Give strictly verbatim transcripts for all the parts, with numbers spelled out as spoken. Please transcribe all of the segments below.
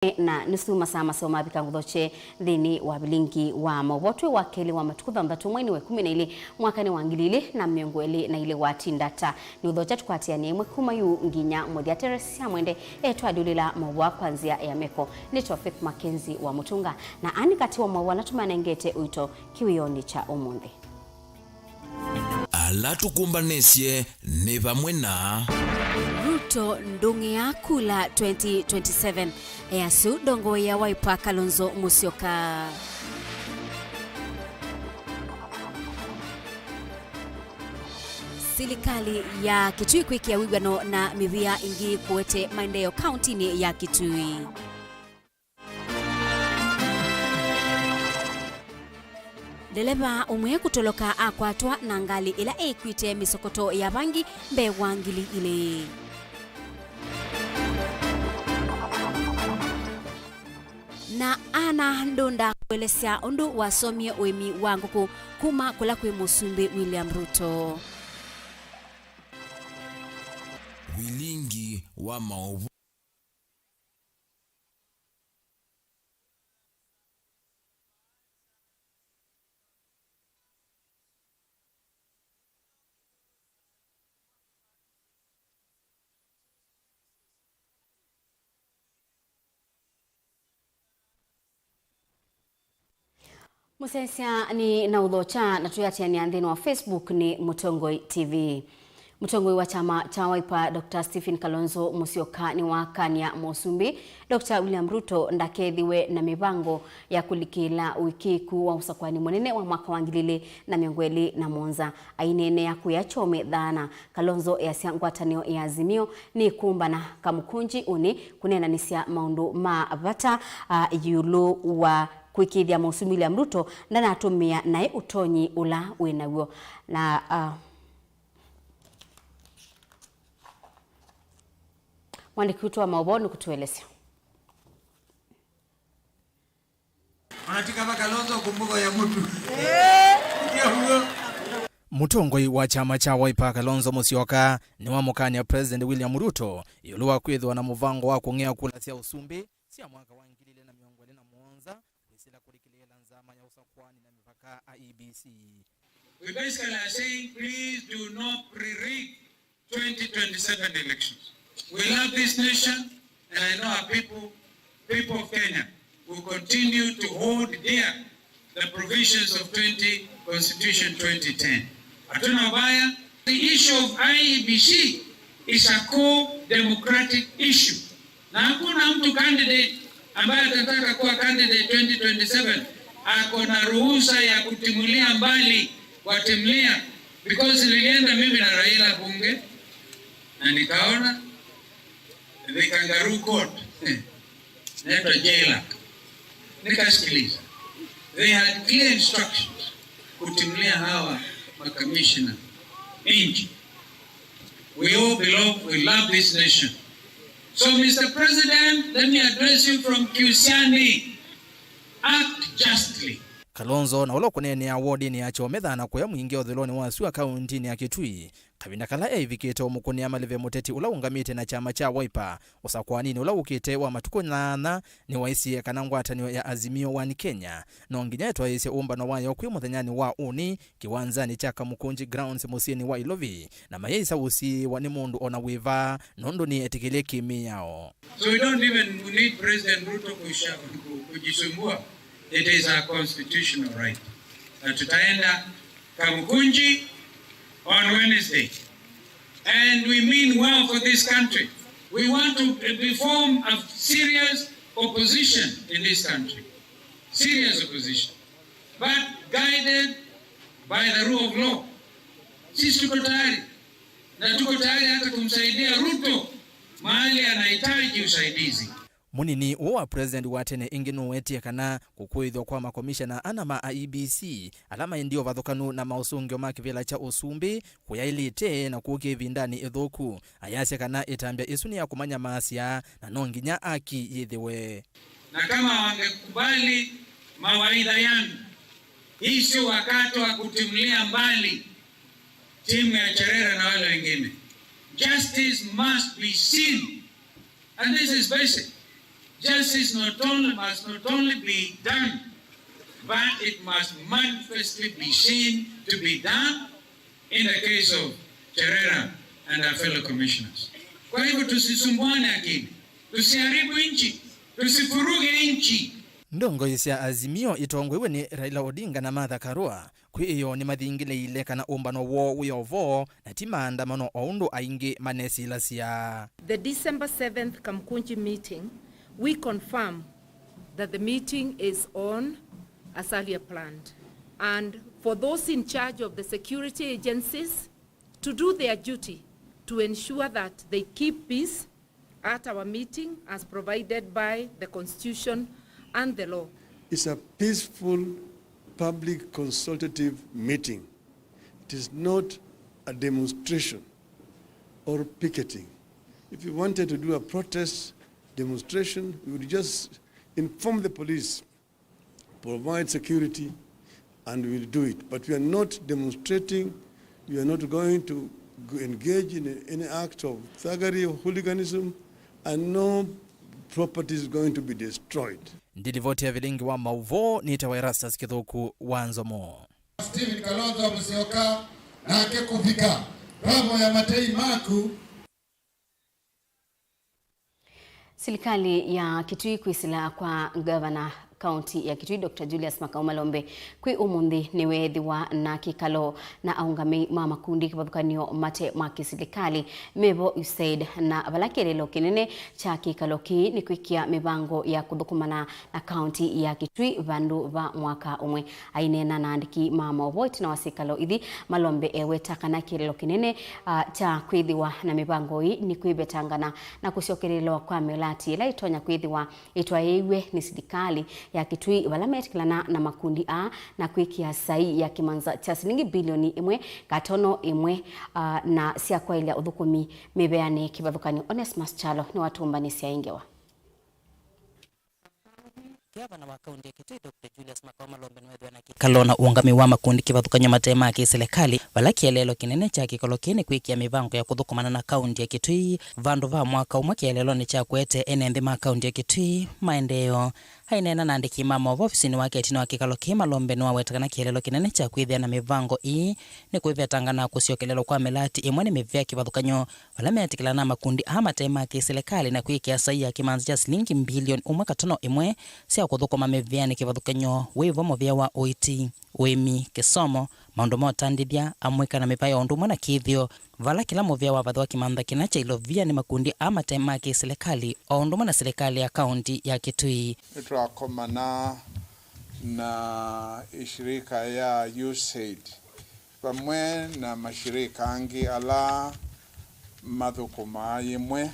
Na nĩsu masaa maseo mavika ngũthokye nthĩnĩ wa vilingi wa maũvoo twĩ wa kelĩ wa matukũ thanthatũ mweinĩ wa ĩkũmi na ilĩ mwakanĩ wa ngili ilĩ na mĩongo ĩlĩ na ilĩ watinda ta. Nĩũthokya tũkwatĩanĩe ĩmwe kuma yu nginya mũthya. Teresia Mwende etwalyũlĩla maũvoo kwa nzĩa ya meko. Nĩ Tofik Mackenzie wa Mũtunga na ani katĩ wa maũvoo ala tũmanengete ũito kĩwĩonĩ kya ũmũnthĩ. Ala tũkũmbanĩsye nĩ vamwe na Ruto ndũng'ĩa kula twenty twenty-seven, easũ ndongoi ya Wiper Kalonzo Musyoka. Silikalĩ ya Kitui kwĩkĩa wĩw'ano na mĩvĩa ĩngĩ kũete maendeeo kauntinĩ ya Kitui. Ndeleva ũmwe kũtoloka akwatwa na ngalĩ ĩla ĩkwĩte mĩsokoto ya vangi mbee wa ngili ilĩ. Na Anna Ndunda kũelesya ũndũ wasomie ũĩmi wa ngũkũ kuma kũla kwĩ Mũsumbĩ William Ruto. Vilingi wa maũvoo. Mũsyaĩĩsya nĩ na ũthokya na twĩatĩanĩa nthĩnĩ wa Facebook nĩ Mũtongoi T V. Mũtongoi wa kyama kya Wiper, Doctor Stephen Kalonzo Musyoka nĩwakany'a Mũsumbĩ Doctor William Ruto ndakethĩwe na mĩvango ya kũlikĩla ũĩkĩĩku wa ũsakũani mũnene wa mwaka wa ngili ilĩ na mĩongo ĩlĩ na mũonza. Aineenea kũya Chome thaana, Kalonzo easya ngwatanĩo ya Azimio nĩkũmbana kamũkũnji ũnĩ kũneenanĩsya maũndũ ma vata, a, ĩũlũ wa kũĩkĩĩthya Mũsumbĩ William Ruto ndanatũmĩa naĩ ũtonyi ũla wĩ naw'o. Na, a, Mwandĩki witũ wa maũvoo nĩkũtũelesya. Wanataka Kalonzo kumbuka ya mtu. Ndio huyo. Mũtongoi wa kyama kya Wiper Kalonzo Musyoka nĩwamũkany'a President William Ruto ĩũlũ wa kwĩthĩwa na mũvango wa kũng'ea kula sya ũsumbĩ sya mwaka wa ngili ilĩ na mĩongo ĩlĩ na mũonza kwĩsĩla kũlikĩlĩĩla nzama ya ũsakũani na mĩvaka, I E B C. We basically are saying, please do not pre-rig twenty twenty-seven elections. We love this nation, and I know our people, people of Kenya, will continue to hold dear the provisions of twenty, Constitution twenty ten. Hatuna ubaya. The issue of I E B C is a core democratic issue. Na hakuna mtu candidate ambaye atataka kuwa candidate twenty twenty-seven ako na ruhusa ya kutimulia mbali, watimulia, because nilienda mimi na Raila bunge na nikaona the kangaroo court, inaitwa JLAC, nikasikiliza. They had clear instructions kutimulia hawa makamishna nje. We all belong, we love this nation. So, Mister President, let me address you from Kyusiani. Act justly. Kalonzo, na ũla ũkũneenea wodinĩ ya Chome thaana kũya Mwingi ũthũĩlonĩ wa sua kaũntĩnĩ ya Kitui, kavinda kala eĩvikĩte ũmũkũnĩa malĩve mũteti ũla ũũngamĩte na kyama kya Wiper ũsakũaninĩ ũla wũkĩte wa matukũ nyanya, nĩwaisye kana ngwatanĩo ya Azimio One Kenya no nginya ĩtwaĩĩsye ũmbano wayo kwĩ mũthenyanĩ wa ũnĩ kĩwanzanĩ kya Kamukunji Grounds mũsyĩnĩ wa Ilovi, na mayaĩsa ũsiĩĩwa nĩ mũndũ o na wĩva, nũndũ nĩetĩkĩlye kĩ-mĩao. So we don't even need President Ruto kusha-, ku-, kujisumbua. It is our constitutional right. Na tutaenda Kamukunji on Wednesday. And we mean well for this country. We want to be, form a serious opposition in this country. Serious opposition. But guided by the rule of law. Sisi tuko tayari. Na tuko tayari hata kumsaidia Ruto mahali anahitaji usaidizi. Mũnini ũũ wa president wa tene ĩngĩ nũwetie kana kũkũĩthw'a kwa makomishana ana ma I E B C ala maendie ũvathũkanu na maũsũngĩo ma kĩvĩla kya ũsumbĩ kũyaĩlĩte na kũkĩa ĩvindanĩ ĩthũku. Ayasya kana ĩtambya ĩsu nĩ ya kũmanyamaasya na no nginya aki yĩthĩwe. Na kama wangekubali mawaidha yangu, hii sio wakati wa kutimulia mbali timu ya Cherera na wale wengine. Justice must be seen. And this is basic. Justice not only, must not only be done, but it must manifestly be seen to be done in the case of Cherera and our fellow commissioners. Kwa hivyo tusisumbuane akili, tusiharibu nchi, tusifuruge nchi. Ndongoi sya Azimio itongoiwe nĩ Raila Odinga na Martha Karua kwĩ ĩyoo nĩmathingĩlĩile kana ũmbano woo wĩ o vo na ti maandamano o ũndũ aingĩ manesilasya. The December seventh Kamkunji meeting, we confirm that the meeting is on as earlier planned. And for those in charge of the security agencies to do their duty to ensure that they keep peace at our meeting as provided by the Constitution and the law. It's a peaceful public consultative meeting. It is not a demonstration or picketing. If you wanted to do a protest demonstration, you would just inform the police, provide security, and we'll do it. But we are not demonstrating, we are not going to g- engage in any act of thuggery or hooliganism, and no property is going to be destroyed. Ndilivoti ya vilingi wa mauvoo nĩtawa Erastus Kĩthũku wa Nzomo. Stephen Kalonzo Musyoka nake kũvika. Twavoya matei maku. Silikalĩ ya Kitui kwĩsĩla kwa ngavana kaunti ya Kitui, Doctor Julius Makau Malombe, kwĩ ũmũnthĩ nĩweethĩwa na kĩkalo na aũngamĩi ma makundi kĩvathũkany'o mate ma kĩsilikalĩ mevo USAID, na vala kĩeleelo kĩnene kya kĩkalo kĩĩ nĩ kwĩkĩa mĩvango ya kũthũkũmana na kaunti ya Kitui vandũ va mwaka ũmwe. Aineena na andĩki ma maũvoo ĩtina wa syĩkalo ithi, Malombe eweta kana kĩeleelo kĩnene, ah, kya kwĩthĩwa na mĩvango ĩĩ nĩ kwĩvetangana na kũsyokelelwa kwa mĩlati ĩla ĩtonya kwĩthĩwa ĩtwaĩĩw'e nĩ silikalĩ ya Kitui, vala metĩkĩlana na makundi aa na kwĩkĩa saii ya kĩmanza kya silingi bilioni ĩmwe katono ĩmwe, ah, na sya kwaĩlya ũthũkũmi mĩveanĩ kĩvathũkany'o. Onesmus Kyalo nĩwatũmbanĩsya ĩ ngewa. Ngavana wa kaunti ya Kitui, Doctor Julius Makau Malombe, nĩweethĩwa na kĩkalo na ũũngamĩi wa makundi kĩvathũkany'o mate ma kĩsilikalĩ, vala kĩeleelo kĩnene kya kĩkalo kĩĩ nĩ kwĩkĩa mĩvango ya kũthũkũmana na kaunti ya Kitui vandũ va mwaka ũmwe kĩeleelonĩ kya kũete ene nthĩ ma kaunti ya Kitui maendeeo. Aineena na andĩki ma maũvoo ovisinĩ wake ĩtina wa kĩkalo kĩĩ, Malombe nĩwaweta kana kĩeleelo kĩnene kya kwĩthĩa na mĩvango ĩĩ nĩ kwĩvetanga na kũsyokelelwa kwa mĩlati ĩmwe nĩ mĩvea kĩvathũkany'o vala meetĩkĩlana na makundi aa mate ma kĩsilikalĩ na kwĩkĩa saii ya kĩmanza kya silingi mbilioni ũmwe katono ĩmwe sya kũthũkũma mĩvĩanĩ kĩvathũkany'o, wĩvo mũvĩa wa ũiiti, ũĩmi, kĩsomo, maũndũ ma ũtandĩthya, amũika na mĩvĩa ya ũndũ ũmwe na kĩthĩo, vala kĩla mũvĩa wavathwa kĩmanza kĩna kya ilovia nĩ makundi aa mate ma kĩsilikalĩ o ũndũ ũmwe na silikalĩ ya kaunti ya Kitui. Nĩtwakomana na ĩshirika ya USAID vamwe na mashirika angĩ ala mathũkũmaa yĩmwe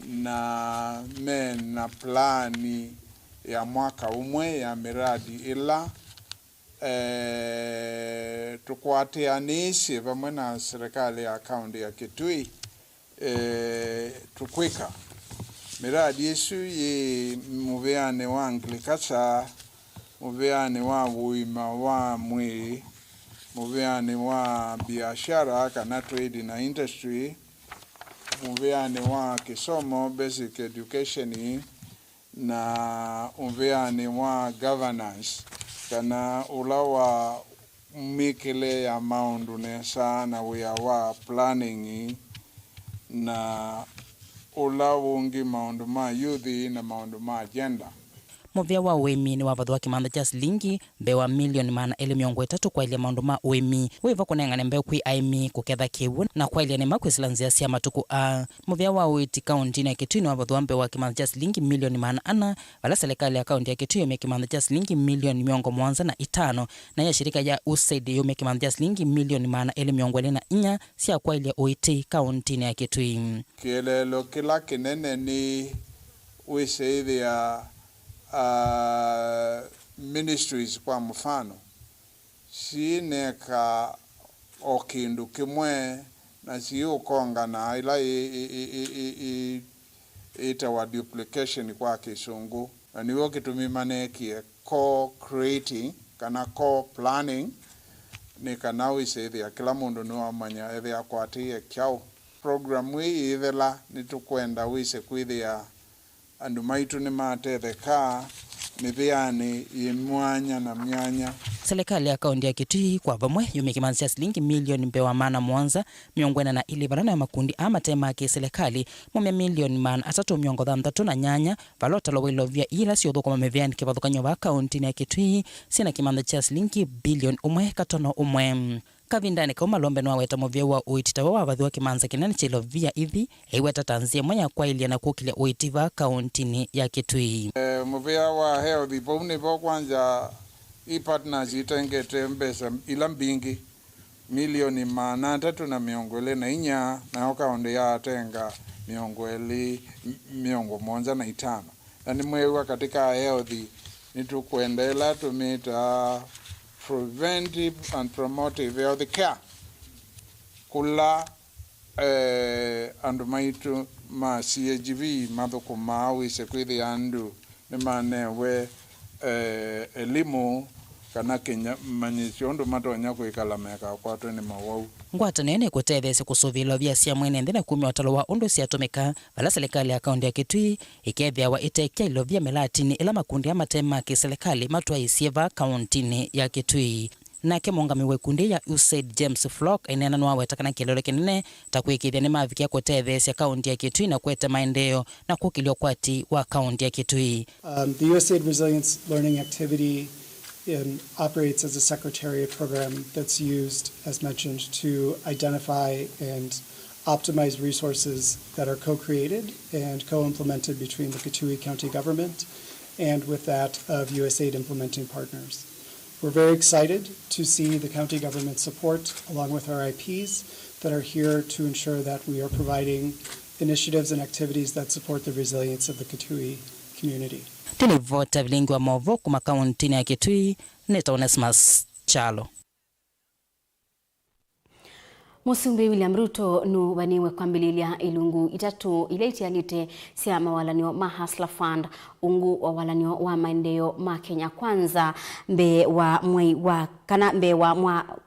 na me na plani ya mwaka ũmwe ya mĩradi ĩla, eh, tũkwatĩanĩisye vamwe na serikali ya kaunti ya Kitui, eh, tũkwĩka. Mĩradi ĩsu yĩ mũvĩanĩ wa agriculture, mũvĩanĩ wa ũima wa mwĩĩ, mũvĩanĩ wa biashara kana trade na industry, mũvĩanĩ wa kĩsomo, basic education, na ũvĩanĩ wa governance, kana ũla wa mĩkĩle ya maũndũ nesa na wĩa wa planning, na ũla ũngĩ maũndũ ma youth na maũndũ ma gender. Mũvĩa wa ũĩmi nĩwavathũa kĩmanza kya silingi mbee wa milioni maana elĩ mĩongo ĩtatũ kwaĩlya maũndũ ma ũĩmi, wĩvo kũnengane mbeũ kwĩ aĩmi, kũketha kĩw'ũ, na kwaĩlya nĩma kwĩsĩla nzĩa sya matukũ aa. Mũvĩa wa ũiiti kaũntinĩ ya Kitui nĩwavathũa mbee wa kĩmanza kya silingi milioni maana ana, vala silikalĩ ya kaũnti ya Kitui yaumya kĩmanza kya silingi milioni mĩongo mũonza na itano, nayo shirika ya USAID yaumya kĩmanza kya silingi milioni maana elĩ mĩongo ĩlĩ na inya sya kwaĩlya ũiiti kaũntinĩ ya Kitui. Kĩeleelo kĩla kĩnene nĩ wĩsĩĩthĩa, ah, ministries, kwa mũfano, syĩneka o kĩndũ kĩmwe na syĩũkongana, ĩla ĩ, ĩ, ĩ, ĩ, ĩ, ĩ, ĩtawa duplication kwa Kĩsũngũ, na nĩw'o kĩtumi maneekie co-creating kana co-planning, nĩ kana wĩsĩĩthĩa kĩla mũndũ nĩwamanya ethĩa akwatĩĩe kyaũ. Program ĩĩ yĩthela, nĩtũkwenda wĩse kwĩthĩa, Andũ maitũ nĩmatethekaa mĩvĩanĩ yĩ myanya na myanya. Silikalĩ ya kaũntĩ ya Kitui kwa vamwe yumya kĩmanza kya silingi milioni mbee wa maana mũonza mĩongo ĩna na ilĩ vala nayo makundi aa mate ma kĩ-silikalĩ maumya milioni maana atatũ mĩongo thanthatũ na nyanya vala ũtalo wa ilovia ii ila siũthũkũma mĩvĩanĩ kĩvathũkany'o vaa kaũntĩnĩ ya Kitui syĩ na kĩmanza kya silingi bilioni ũmwe katono ũmwe. Kavindanĩ kau Malombe nĩwaweta mũvĩa wa ũiiti tawe wavathiwa kĩmanza kĩnene kya ilovia ithi, eiweta ta nzĩa ĩmwe ya kwaĩlya na kũkĩlya ũiiti vaa kaũntĩnĩ ya Kitui. E, mũvĩa wa health vau nĩvo kwanja i partners itengete mbesa ila mbingĩ, milioni maana atatũ na mĩongo ĩlĩ na inya, nayo kaũntĩ yatenga mĩongo ĩlĩ mĩongo mũonza na itano. Na nĩmwĩw'a katĩ ka health nĩtũkwenda ĩla tũmĩtaa preventive and promotive health care, kũla eh, andũ maitũ ma C H V mathũkũmaa wĩsĩ kwĩthĩa andũ nĩmanewe eh, elimu kana kĩmanyĩsyo ũndũ matonya kwĩkala mekakwatwe nĩ mawau. Ngwatanĩo nĩkũtetheesya kũsũvĩa ilovia sya mwene nthĩ na kumya ũtalo wa ũndũ syatũmĩka vala silikalĩ ya kaũntĩ ya Kitui ĩkethĩawa ĩtekya ilovia mĩlatinĩ ĩla makundi aa mate ma kĩ-silikalĩ matwaĩĩsye vaa kaũntĩnĩ ya Kitui. Nake mũũngamĩi wa ikundi ya USAID James Flock aineena nĩwaweta kana kĩeleelo kĩnene ta kũĩkĩĩthya nĩmavikĩa kũtetheesya kaũntĩ ya Kitui na kũete maendeeo na kũkĩlya ũkwati wa kaũntĩ ya Kitui. Um, the USAID Resilience Learning Activity um, operates as a secretariat program that's used, as mentioned, to identify and optimize resources that are co-created and co-implemented between the Kitui County Government and with that of USAID implementing partners. We're very excited to see the county government support, along with our I Ps that are here to ensure that we are providing initiatives and activities that support the resilience of the Kitui community. Nĩ livoti ya vilingi wa maũvoo kuma kaũntĩnĩ ya Kitui, nĩ ta Onesmus Kyalo. Mũsumbĩ William Ruto nũvanĩwe kwambĩlĩlya ilungu itatũ ila itialĩte sya mawalan'yo ma Hustler Fund, ungu wa walan'yo wa maendeeo ma Kenya Kwanza, mbee wa mwei wa kana mbee wa mwa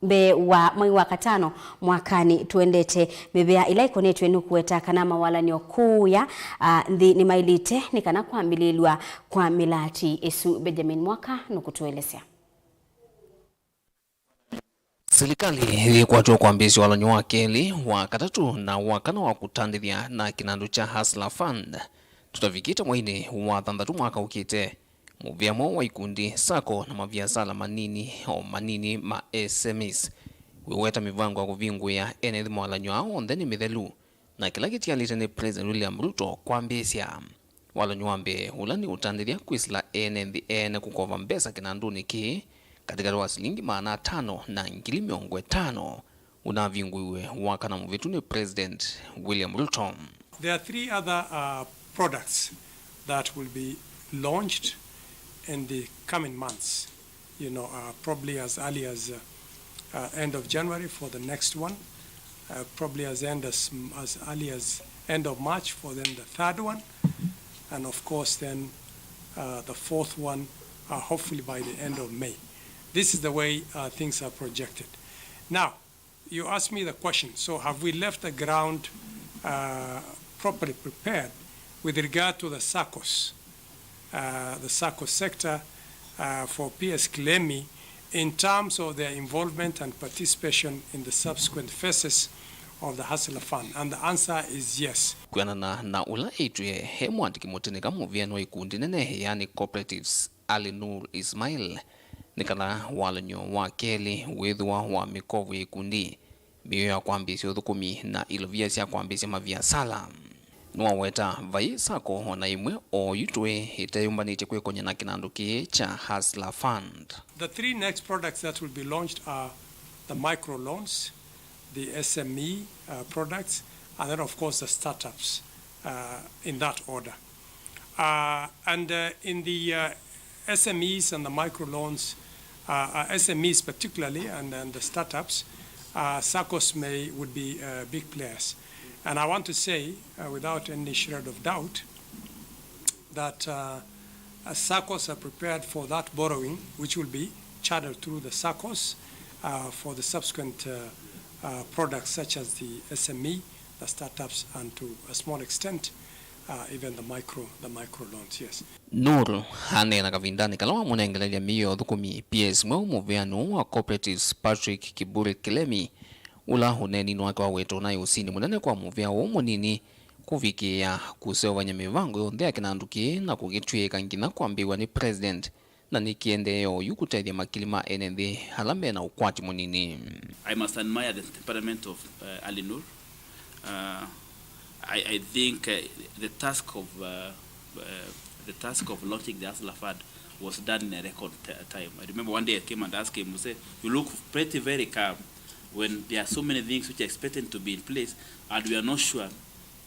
mbee wa mwei wa katano mwakanĩ tũendete. Mĩvĩa ĩla ĩkonetw'e nĩ kũweta kana mawalan'yo kũũya nthĩ nĩmaĩlĩte nĩ kana kwambĩlĩlw'a kwa mĩlaati ĩsu. Benjamin Mwaka nũkũtũelesya. Silikalĩ yĩkwatw'a kwambĩĩsya walany'o wa kelĩ, wa katatũ na wa kana wa kũtandĩthya na kĩnandũ kya Hustler Fund tũtavikĩte mweinĩ wa thanthatũ mwaka ũkĩte. Mũvĩa mweũ wa ikundi, sacco, na maviasala manini o manini ma S M Es wĩweta mĩvango ya kũvingũĩa ene nthĩ mawalany'o aa onthe nĩ mĩthelu, na kĩla kĩtialĩte nĩ President William Ruto kwambĩĩsya. Walany'o wa mbee, ũla nĩ ũtandĩthya kwĩsĩla ene nthĩ ene kũkova mbesa kĩnandũnĩ kĩĩ katĩkatĩ wa silingi maana atano na ngili mĩongo ĩtano, ũnavingũiwe wakana mũvĩtu nĩ President William Ruto. There are three other, uh, products that will be launched in the coming months. You know, uh, probably as early as, uh, uh, end of January for the next one, uh, probably as end as, as early as end of March for then the third one, and of course then, uh, the fourth one, uh, hopefully by the end of May. This is the way, uh, things are projected. Now, you asked me the question, so have we left the ground, uh, properly prepared with regard to the saccos, uh, the sacco sector, uh, for P S Kilemi in terms of their involvement and participation in the subsequent phases of the Hustler Fund? And the answer is yes. Kwĩanana na ũla ĩtwĩe e mũandĩki mũtĩnĩka mũvĩanĩ wa ikundi nene, yani cooperatives, Ali Nur Ismail, nĩ kana walany'o wa kelĩ wĩthĩwa wa mĩkovo ya ikundi, mĩio ya kwambĩĩsya ũthũkũmi, na ilovia sya kwambĩĩsya maviasala. Nĩwaweta vai sacco o na ĩmwe o yu tũĩ ĩteyũmbanĩtye kwĩkony'a na kĩnandũ kĩĩ kya Hustler Fund. The three next products that will be launched are the micro loans, the S M E, uh, products, and then of course the startups, uh, in that order. Uh, and, uh, in the, uh, S M Es and the micro loans, uh, uh, S M Es particularly, and, and the startups, uh, saccos may, would be, uh, big players. And I want to say, uh, without any shred of doubt, that, uh, uh, saccos are prepared for that borrowing, which will be channeled through the saccos, uh, for the subsequent, uh, uh, products such as the S M E, the startups, and to a small extent, Uh, even the micro, the micro loans, yes. Nur aneena kavindanĩ kala wamũnengelelya mĩio ũthũkũmi P S mweũ mũvĩanĩ ũũ wa cooperatives Patrick Kiburi Kilemi, ũla ũneeninĩ wake wawetwe ũnaĩ ũsindi mũnene kwa mũvĩa ũũ mũnini kũvikĩĩa kũseũvany'a mĩvango yonthe ya kĩnandũ kĩĩ na kũkĩtw'ĩĩka nginya kwambĩĩw'a nĩ President, na nĩkĩendeee oyu kũtethya makili ma ene nthĩ ala me na ũkwati mũnini. I must admire the temperament of uh, Ali Nur. Uh, I, I think uh, the task of uh, uh, the task of launching the Hustler Fund was done in a record t- time. I remember one day I came and asked him, say, "You look pretty very calm when there are so many things which are expected to be in place and we are not sure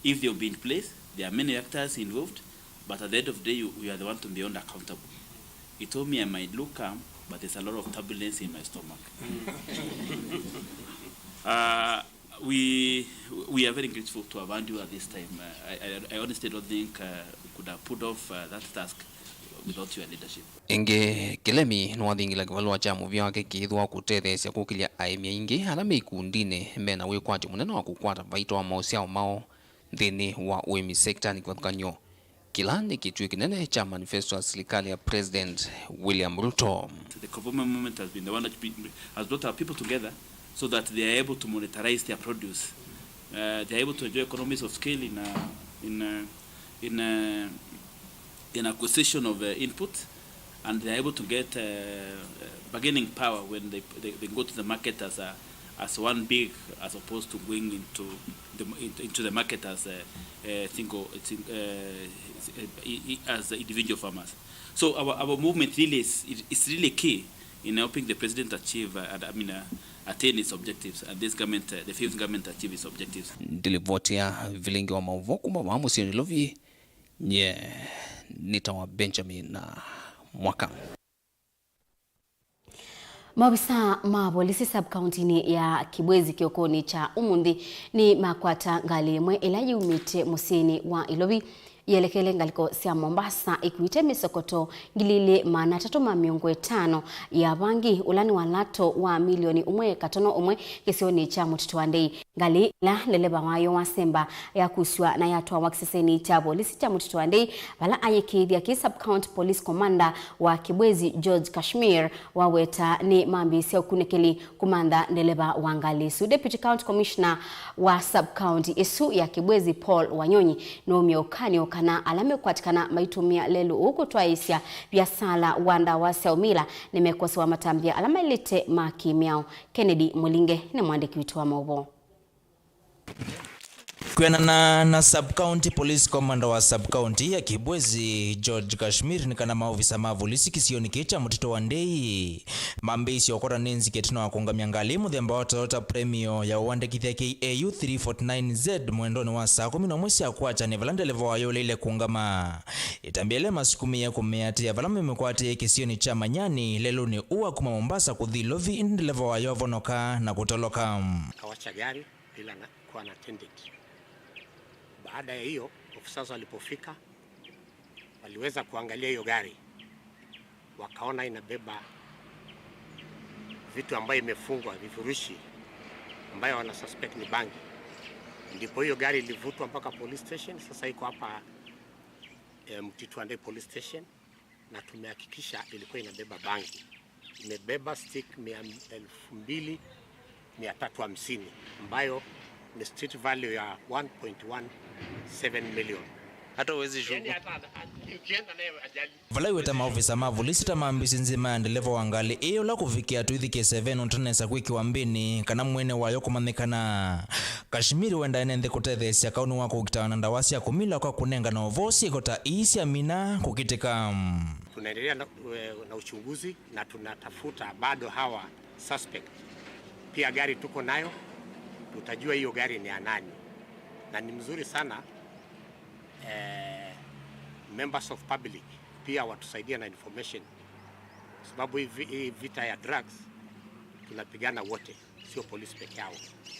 if they'll be in place. There are many actors involved, but at the end of the day, you, you are the one to be held accountable." He told me I might look calm, but there's a lot of turbulence in my stomach. uh, we we are very grateful to have had you at this time. Uh, I, I, I honestly don't think uh, we could have put off uh, that task without your leadership. Ĩngĩ, Kĩlemi nĩwathingila kĩvalũa kya mũvĩa wake kĩithwa kũtetheesya kũkĩlya aĩmi aingĩ ala me ikundinĩ me na wĩkwatyo mũnene wa kũkwata vaita wa maũsyao mao nthĩnĩ wa ũĩmi sektanĩ kĩvathũkany'o. Kĩla nĩ kĩtuĩ kĩnene kya manifesto ya silikalĩ ya President William Ruto. The Kobomo movement has been the one that be- has brought our people together so that they are able to monetize their produce. Uh, they are able to enjoy economies of scale in uh, in uh, in uh, in acquisition of uh, input, and they are able to get uh, uh, bargaining power when they, they, they go to the market as a as one big, as opposed to going into the into the market as a, a single, a sing- uh, as individual farmers. So our, our movement really is, is really key in helping the president achieve uh, and, I mean, uh, attain its objectives, and this government, uh, the fifth government, achieve its objectives. Ndilivoti ya vilingi wa maũvoo kuma vaa mũsyĩ Nairobi, nye nĩtawa Benjamin Mwaka. Maovisaa ma volisi sub-kauntinĩ ya Kibwezi kĩokonĩ kya ũmũnthĩ nĩmakwata ngalĩ ĩmwe ĩla yumĩte mũsyĩnĩ wa Ilovi yelekele ngalĩko sya Mombasa ĩkuĩte mĩsokoto ngili ilĩ maana atatũ ma mĩongo ĩtano ya vangi, ũla nĩ walato wa milioni ũmwe katono ũmwe kĩsionĩ kya Mũtitũ wa Ndei. Ngalĩ ĩla ndeleva wayo wasemba yakusw'a na yatwawa kĩsesenĩ kya volisi kya Mũtitũ wa Ndei, vala ayĩkĩĩthya kĩ sub-county police commander wa Kibwezi George Kashmir waweta nĩ mambĩĩsya ũkunĩkĩli kũmantha ndeleva wa ngalĩ ĩsu. Deputy County Commissioner wa sub-county ĩsu ya Kibwezi Paul Wanyonyi nũumie ũkany'o kana ala mekwatĩkana maitũmĩa lelũ ũũ kũtwaĩĩsya viasala wa ndawa sya ũmila nĩmekosewa matambya ala maĩlĩte ma kĩ-mĩao. Kennedy Mũlinge nĩ mwandĩki witũ wa maũvoo. Kwĩanana na sub-county police commander wa sub-county ya Kibwezi, George Kashmir, nĩ kana maovisa ma volisi kĩsionĩ kĩĩ kya Mũtitũ wa Ndei mambĩĩsye ũkota nĩ nziki ĩtina wa kũũngamya ngalĩ mũthemba wa Toyota Premio ya ũandĩkĩthya K A U three forty-nine Z mwendonĩ wa saa kũmi na ũmwe sya kwakya nĩ vala ndeleva wayo ũleile kũũngama. Ĩtambya ĩla masukumĩe kũmĩatĩĩa vala mamĩkwatĩe kĩsionĩ kya Manyani lelũnĩ ũũ wa kuma Mombasa kũthi Ilovi, ĩndĩ ndeleva wayo avonoka na kũtoloka. Akawacha gari bila na, kuwa na attendant. Baada ya hiyo, officers walipofika, waliweza kuangalia hiyo gari, wakaona inabeba vitu ambayo imefungwa, vifurushi ambayo wana suspect ni bangi. Ndipo hiyo gari ilivutwa mpaka police station, sasa iko hapa eh, Mtitwandei police station, na tumehakikisha ilikuwa inabeba bangi. Imebeba stick mia, elfu mbili mia tatu hamsini, ambayo ni street value ya one point one seven million. Hata huwezi shuku. Vala iweta maovisa ma volisi ta mambĩsye nzima ya ndeleva wa ngalĩ ĩĩ ũla kũvikĩa tũithi kĩseveni ũtanesa kwĩkĩwa mbĩnĩ kana mwene wayo kũmanyĩkana. Kashmir wendaa ene nthĩ kũtetheesya kaũnĩ wa kũkitana na ndawa sya kũmila kwa kũnengana ũvoo syĩko ta ii syamina kũkitĩka. Tunaendelea na, na uchunguzi na tunatafuta bado hawa suspect. Pia gari tuko nayo, tutajua hiyo gari ni ya nani. Na ni mzuri sana eh, members of public pia watusaidie na information, sababu hii vi- hii vita ya drugs tunapigana wote, sio polisi peke yao.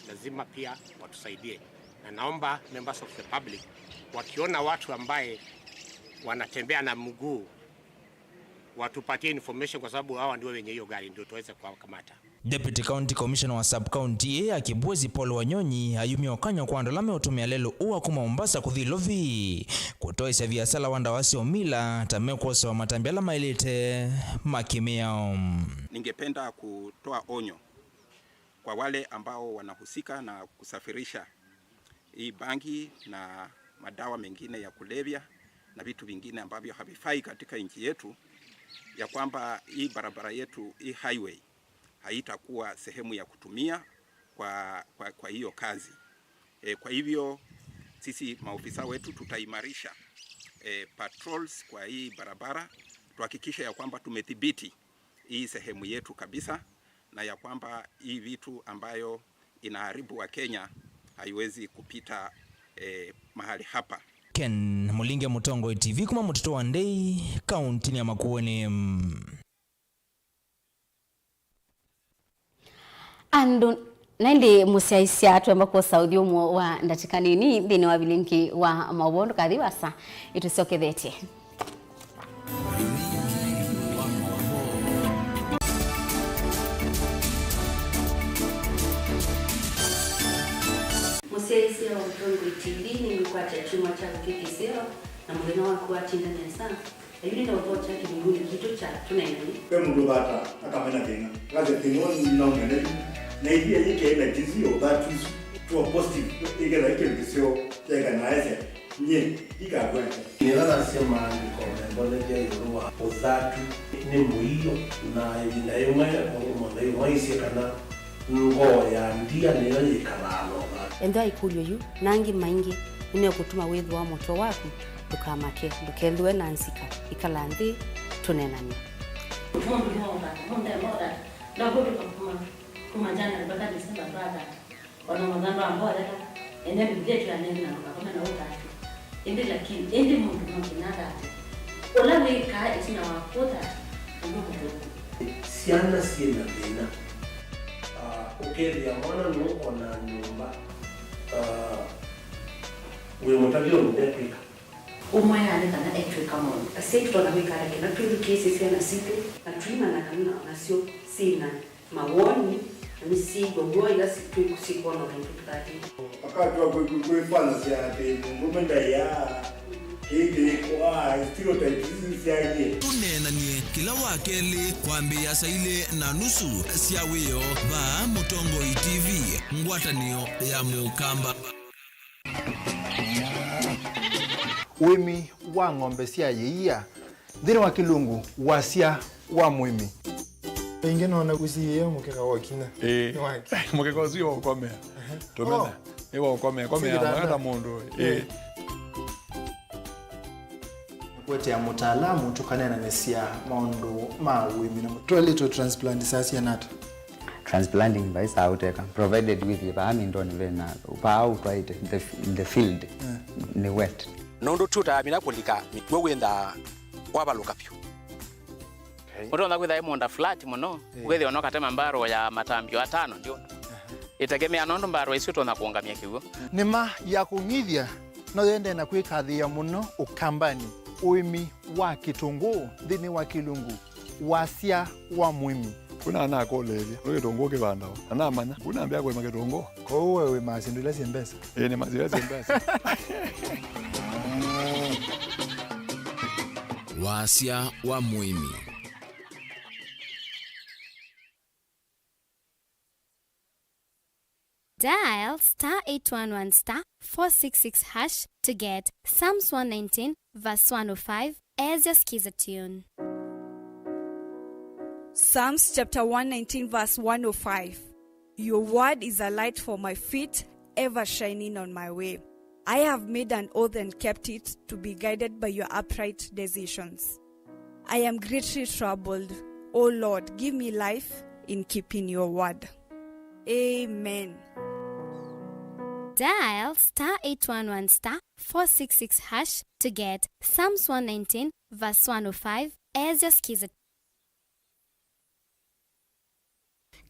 Lazima pia watusaidie, na naomba members of the public wakiona watu ambaye wanatembea na mguu watupatie information, kwa sababu hawa ndio wenye hiyo gari, ndio tuweze kuwakamata. Deputy County Commissioner wa sub-county ĩĩ ya Kibwezi, Paul Wanyonyi, ayumya ũkany'o kwa andũ ala meũtũmĩa lelũ ũũ wa kuma Mombasa kũthi Ilovi kũtoesya viasala wa ndawa sya ũmila ta mekwosewa matambya ala maĩlĩte ma kĩmĩao. Ningependa kutoa onyo kwa wale ambao wanahusika na kusafirisha hii bangi na madawa mengine ya kulevya na vitu vingine ambavyo havifai katika nchi yetu, ya kwamba hii barabara yetu, hii highway, haitakuwa sehemu ya kutumia kwa, kwa, kwa hiyo kazi. E, kwa hivyo sisi maofisa wetu tutaimarisha, e, patrols kwa hii barabara, tuhakikishe ya kwamba tumedhibiti hii sehemu yetu kabisa, na ya kwamba hii vitu ambayo inaharibu wa Kenya haiwezi kupita, eh, mahali hapa. Ken Mulinge, Mũtongoi T V, kuma mũtitũ wa Ndei, kaunti ya Makueni. Andũ, na ĩndĩ mũsyaĩĩsya, twemba kwosa ũthyũmũo wa ndatĩka nini nthĩnĩ wa vilingi wa maũvoo. Ndũkathi vaasa, ĩtũsyokethetye. Mũsyaĩĩsya wa Mũtongoi T V nĩmwĩkwatya kyumwa kyaku kĩ kĩseo, na mũthenya waku watinda nesa. Yu nĩnaũthokya kĩlungunĩ kitũ kya tũneenany'e. Ve mũndũ ũthataa, akamena thĩna. Akasya, "Thĩna ũũ nĩnaũmena yu." Na ĩthĩa yĩkĩe na jinsi ya ũthatu isu, to a positive, ĩkethwa ĩ kĩndũ kĩseo, kyaeka na aesya, "Nyie, ndikakwenda." Nĩla nasya maandĩko membonethya ĩũlũ wa ũthatu nĩ mũio, na ĩvinda yĩmwe mũndũ mũtheu waisye kana ngoo ya ndia nĩyo yĩkalaa na ũthatu. Ethĩwa ĩkũlyo yu na angĩ maingĩ nĩmekũtuma wĩthũa mũtwe waku, ndũkamake, ndũkethĩwe na nzika, ĩkala nthĩ tũneenany'e. Mũndũ nĩwaũthata, mũndũ nĩwaũthata, ndakũtũka kuma, kuma January mpaka December twathata. Ona mũthando wa mbolela, ene Biblia twĩanene na ndũkakome na ũthatu. Ĩndĩ lakini, ĩndĩ mũndũ no nginya athate. Ũla wĩkaa ĩtina wa kũthata, ũw'o mũthũku. Syana syĩ na thĩna. Ah, ũkethĩa mwana nũũ ona nyũmba, ah, wĩ mũtavya ũndũ ndekwĩka. Ũmwe aane kana etw'ĩka maũndũ. Asyai tũtonya kwĩka ata kĩla twĩthukĩĩsye syana sitũ, na tũimanya kana nasyo syĩ na mawoni, na nĩsyĩw'a w'o ĩla si-, twĩ-, syĩkwona ũndũ tũtatĩte. Wakati wa kwĩ-, kwĩ-, kwĩfanasya atĩ mũndũme ndaĩaa, kĩĩ kĩkwaa, stereotypes isu syaĩlye. Tũneenany'e kĩla wa kelĩ kwambĩĩa saa ilĩ na nusu sya wĩoo vaa Mũtongoi T V, ngwatanĩo ya Mũkamba. Ũĩmi wa ng'ombe sya yĩia nthĩnĩ wa kĩlungu, wasya wa mũĩmi. Ĩngĩ nona ũsiĩĩe mũkeka wa ũkinya. Ĩĩ. Nĩ waki. Mũkeka ũsu wa ũkomea. Ehe. Tũmena. Oh. Nĩ wa ũkomea. Komea. Sikitanda. Mwata mũndũ. Ĩĩ. Ĩĩ. Kũetea mũtaalamu tũkaneenanĩsya maũndũ ma ũĩmi na mũ-, toilet transplant saa siana ata? Transplanting vai saa ũteka, provided with vaa mindoni vena, vaa ũtwaĩte, the, the field, yeah, nĩ wet. Nũndũ ti ũtaamina kũlika mĩkw'ũ wĩnthaa wavalũka vyũ. Okay. Ũtonya kwĩtha ĩ mũũnda flat mũno, eh, wĩthĩwa no katema mbarũ ya matambio atano ndiũna. Aha. Ĩtegemea nũndũ mbarũ ĩsu ĩtonya kũũngamya kĩw'ũ. Nĩma ya kũng'ithya no yendee na kwĩkathĩĩa mũno Ũkambanĩ, ũĩmi wa kĩtũngũũ nthĩnĩ wa kĩlungu, wasya wa mũĩmi. Kuna anakũlĩĩlya, nĩ kĩtũngũũ kĩvandawa? Na namanya, kuna ambĩa kũĩma kĩtũngũũ. Kwoou we wĩmaa syĩndũ ila syĩ mbesa? Ĩĩ, nĩmaa syĩndũ ila syĩ mbesa. Wasya wa mũĩmi. Dial star eight one one star four six six hash to get Psalms one nineteen verse one oh five as your Skiza tune. Psalms chapter one nineteen verse one oh five. Your word is a light for my feet, ever shining on my way. I have made an oath and kept it, to be guided by your upright decisions. I am greatly troubled. O Lord, give me life in keeping your word. Amen. Dial star eight one one star four six six hash to get Psalms one nineteen verse one oh five as your Skiza.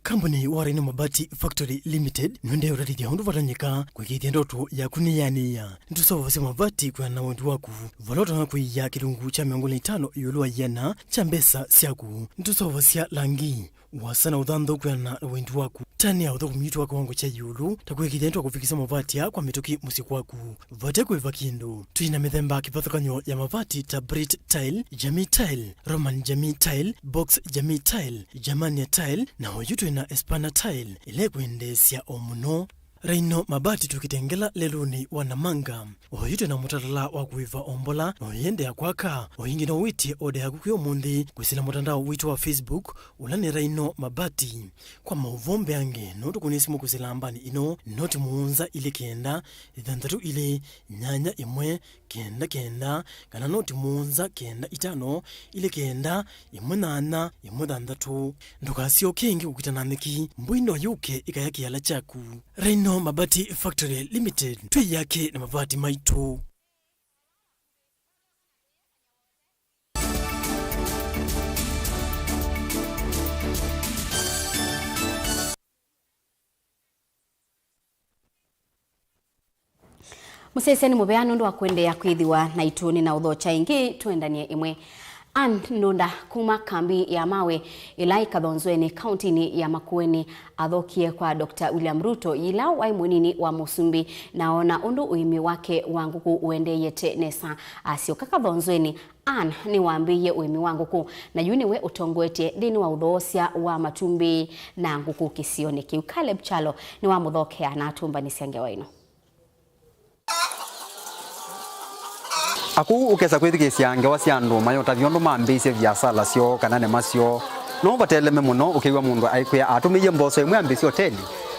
Kambuni wa Rhino Mabati Factory Limited nĩwendee ũtatĩthya ũndũ vatonyeka kũĩkĩĩthya ndoto yaku nĩyanĩĩa. Nĩtũseũvasya mavati kwĩana na wendi waku, vala ũtonya kũia kĩlungu kya mĩongo ĩlĩ na itano ĩũlũ wa ĩana kya mbesa syaku. Nĩtũseũvasya langi, Wasa na ũthanthau kwĩana na wendi waku. Tanĩa ũthũkũmi witũ wa kĩwango kya ĩũlũ, ta kũĩkĩĩthya nĩtwakũvikĩsya mavati aa kwa mĩtũkĩ mũsyĩ kwaku. Vate kũĩva kĩndũ. Twĩ na mĩthemba kĩvathũkany'o ya mavati ta Brit Tile, Jamii Tile, Roman Jamii Tile, Box Jamii Tile, Germania Tile, na oyu twĩ na Espana Tile, ĩla ĩkwendeesya o mũno. Rhino Mabati tũkĩtengela lelũnĩ wa Namanga. Oyu twĩ na mũtalatala wa kũĩva o mbola, na ũyĩendeea kwaka. O ĩngĩ no wĩtye oda yaku kwĩ ũmũnthĩ kwĩsĩla mũtandao witũ wa Facebook, ũla nĩ Rhino Mabati. Kwa maũvoo mbeange, no tũkũnĩe simũ kwĩsĩla nambani ĩno, noti mũonza ilĩ kenda, ĩthanthatũ ilĩ, nyanya ĩmwe, kenda kenda, kana noti mũonza kenda itano, ilĩ kenda, ĩmwe nyanya, ĩmwe thanthatũ. Ndũkasyoke ĩngĩ kũkita na nyeki, mbũi no yũke ĩkaya kĩala kyaku. Rhino Mabati Factory Limited, twĩ yake na mavati maitũ. Mũsyaĩĩsya nĩ mũvea nũndũ wa kũendeea kwĩthĩwa naitũ. Nĩ na ũthokya ĩngĩ, tũendanie ĩmwe. Ann Ndunda kuma kambi ya mawe ĩla ĩ Kathonzweni, kauntinĩ ya Makueni, athokie kwa Doctor William Ruto yĩla waĩ mũnini wa mũsumbĩ, na ona ũndũ ũĩmi wake wa ngũkũ ũendeeyete nesa. Asyoka Kathonzweni, Ann nĩwambĩĩie ũĩmi wa ngũkũ, na yu nĩwe ũtongoetye nthĩnĩ wa ũthoosya wa matumbĩ na ngũkũ kĩsionĩ kĩu. Caleb Kyalo nĩwamũthokea na atũmbanĩsya ngewa ĩno. Akũu ũkesa kwĩthukĩĩsya ngewa sya andũ mayũtavya ũndũ mambĩĩsye viasala syoo kana nema syoo. No vateleme mũno ũkew'a mũndũ aikwĩa atũmĩie mboso ĩmwe ambĩĩsye oteli,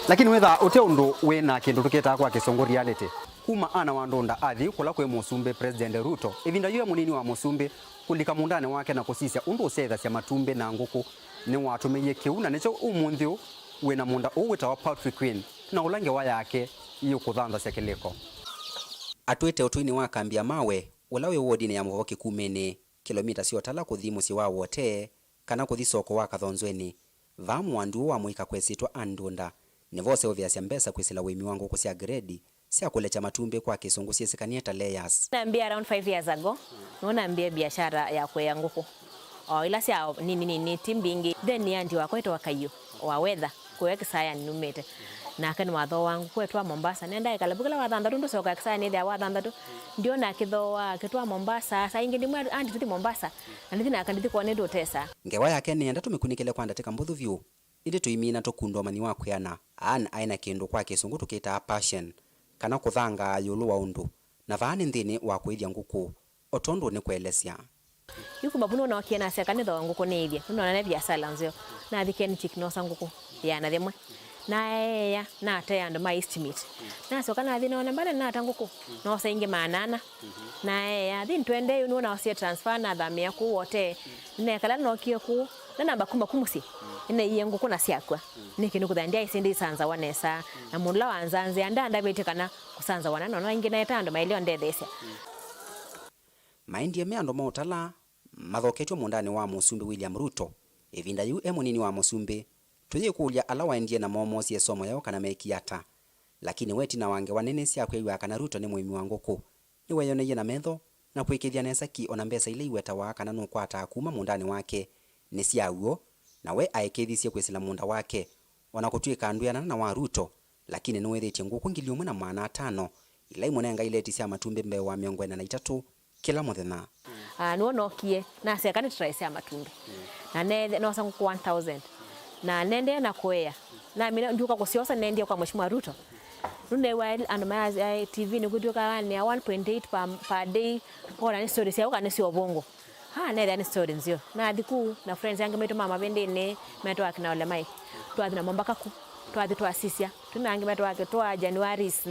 lakini wĩthaa ũte ũndũ wĩ na kĩndũ tũkĩtaa kwa kĩsũngũ reality. Kuma Ann wa Ndunda athi kũla kwĩ Mũsumbĩ President Ruto, ĩvinda yĩu e mũnini wa mũsumbĩ, kũlika mũũndanĩ wake na kũsisya ũndũ ũsyaĩthasya matumbĩ na ngũkũ, nĩwatũmĩie kĩu, na nĩkyo ũmũnthĩ ũũ wĩ na mũũnda ũũ wĩtawa Poultry Queen, na ũla ngewa yake yĩũkũthanthasya kĩlĩko. Atwĩte ũtũinĩ wa kambi ya mawe, ũla wĩ wodinĩ ya Mũvoko Kĩkumĩnĩ, kĩlomita sya ũtala kũthi mũsyĩ wa Wote, kana kũthi soko wa Kathonzweni. Vaa mũandu ũũ wa mũika kwesĩtwa Ann Ndunda, nĩvo ũseũvĩasya mbesa kwĩsĩla ũĩmi wa ngũkũ sya grade sya kũlekya matumbĩ kwa kĩsũngũ syĩsĩkanie ta layers. Nambie around five years ago, nĩwe nambie biashara ya kũea ngũkũ. O ila sya nini nini, ti mbingĩ. Then aunty wakwa etwa Kaiũ wa Wetha, kũya Kisayani numĩte. Nake nĩwathooaa ngũkũ etwa Mombasa. Nenda ĩkala vu kĩla wa thanthatũ, ndũsoka Kisayani ĩthĩa wa thanthatũ. Ndiona akĩthooa akĩtwa Mombasa. Saa ingĩ ndimwĩa aunty tũthi Mombasa. Na ndithi nake ndithi kwona nĩtũtesa. Ngewa yake nĩenda tũmĩkunĩkĩle kwa ndatĩka mbũthũ vyũ. Ĩndĩ tũimina tũkunda ũmanyi wa kwĩana. Ann aĩ na kĩndũ kwa kĩsũngũ tũkĩtaa passion, kana kũthangaa ĩũlũ wa ũndũ, na vaa nĩ nthĩnĩ wa kũĩthya ngũkũ, o tondũ nĩkũelesya. Yu kuma vu nũnookie nasya kana nĩthooa ngũkũ nĩĩthye, nũnona nĩ viasala nzeo. Nathi Kenchic noosa ngũkũ ĩana yĩmwe. Naeea, natea andũ ma estimate. Nasyoka nathi noona mbale nata ngũkũ, noosa ingĩ maana ana. Naeea, thi ntwendee yu nũnaosie transfer nathamĩa kũu Wote. Nĩnekala nookie kũu. Nanamba kuma ku mũsyĩ, nĩneeie ngũkũ na syakw'a. Nĩkĩ nĩkũthĩa ndyaĩsĩ ndĩisanzawa nesa, na mũndũ ũla wanzanzĩa ndandavĩtye kana kũsanzawa na nona ingĩ naeta andũ maĩle ũndetheesya. Maendie me andũ ma ũtala mathoketw'e mũũndanĩ wa Mũsumbĩ William Ruto, ĩvinda yĩu e mũnini wa mũsumbĩ. Tũyĩkũlya ala waendie namo moosie ĩsomo yaũ kana meekie ata. Lakini we ĩtina wa ngewa nene sya kwĩw'a kana Ruto nĩ mũĩmi wa ngũkũ, nĩweeyoneie na metho na kũĩkĩĩthya nesa ki o na mbesa ila iwetawa kana nũkwataa kuma mũũndanĩ wake nĩ sya w'o, na we aĩkĩĩthisye kwĩsĩla mũũnda wake. O na kũtw'ĩka ndwĩanana na wa Ruto, lakini nĩwĩthĩtye ngũkũ ngili ũmwe na maana atano ila imũnenga ileti sya matumbĩ mbee wa mĩongo ĩna na itatũ kĩla mũthenya. Ah, nĩw'o nookie, nasya kana try sya matumbĩ. Na ne-, noosa ngũkũ one thousand. Na nendee na kũea. Namina ndiũka kũsyosa nendie kwa Mheshimiwa Ruto. Nũneew'a andũ ma, eh, T V nĩ kwĩtw'ĩka anĩa one point eight per, per day. Kona nĩ story sya ũka nĩ sya ũvũngũ. Ha, nethĩa nĩ story nzeo. Nathi ku na friends angĩ maitũ ma mavĩndĩnĩ, metwa akina Ole Mike. Twathi namo mbaka ku. Twathi twasisya. Twĩ na angĩ metwa akĩtwa Januaris.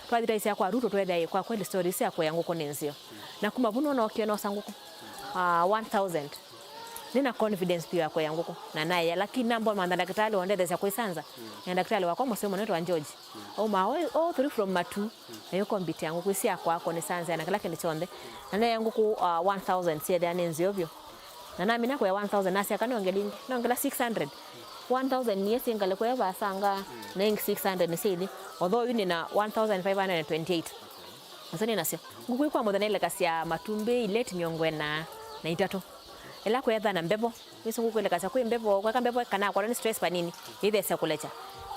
Twathi twaisya kwa Ruto twethĩa kwa kweli story sya kũea ngũkũ nĩ nzeo. Na kuma vu nũnookie noosa ngũkũ. Ah, one thousand. Nĩ na confidence pia ya kũea ngũkũ. Na naea, lakini namba mantha ndakĩtalĩ wandetheesya kũisanza. Na ndakĩtalĩ wakwa mũseo mũno wĩtwa George. Aumaa all, all through from Matu. Na yu kombiti ya ngũkũ syakwa kũnisanzĩa na kĩla kĩndũ kyonthe. Na naea ngũkũ, uh, one thousand syethĩa nĩ nzeo vyũ. Na namina kũea one thousand nasya kana nongela ingĩ. Nongela six hundred. One thousand niĩ singale kũea vasanga na ingĩ six hundred nĩ sya ithi. Although yu nĩ na one thousand five hundred and twenty-eight. Asu nĩ nasyo. Ngũkũ ii kwa mũthenya ilekasya matumbĩ ileti mĩongo ĩna na itatũ. Ĩla kweethĩwa na mbevo, nĩsĩ ngũkũ ĩlekasya kwĩ mbevo, kweka mbevo kana akwatwa nĩ stress vanini, yĩthesya kũlekya.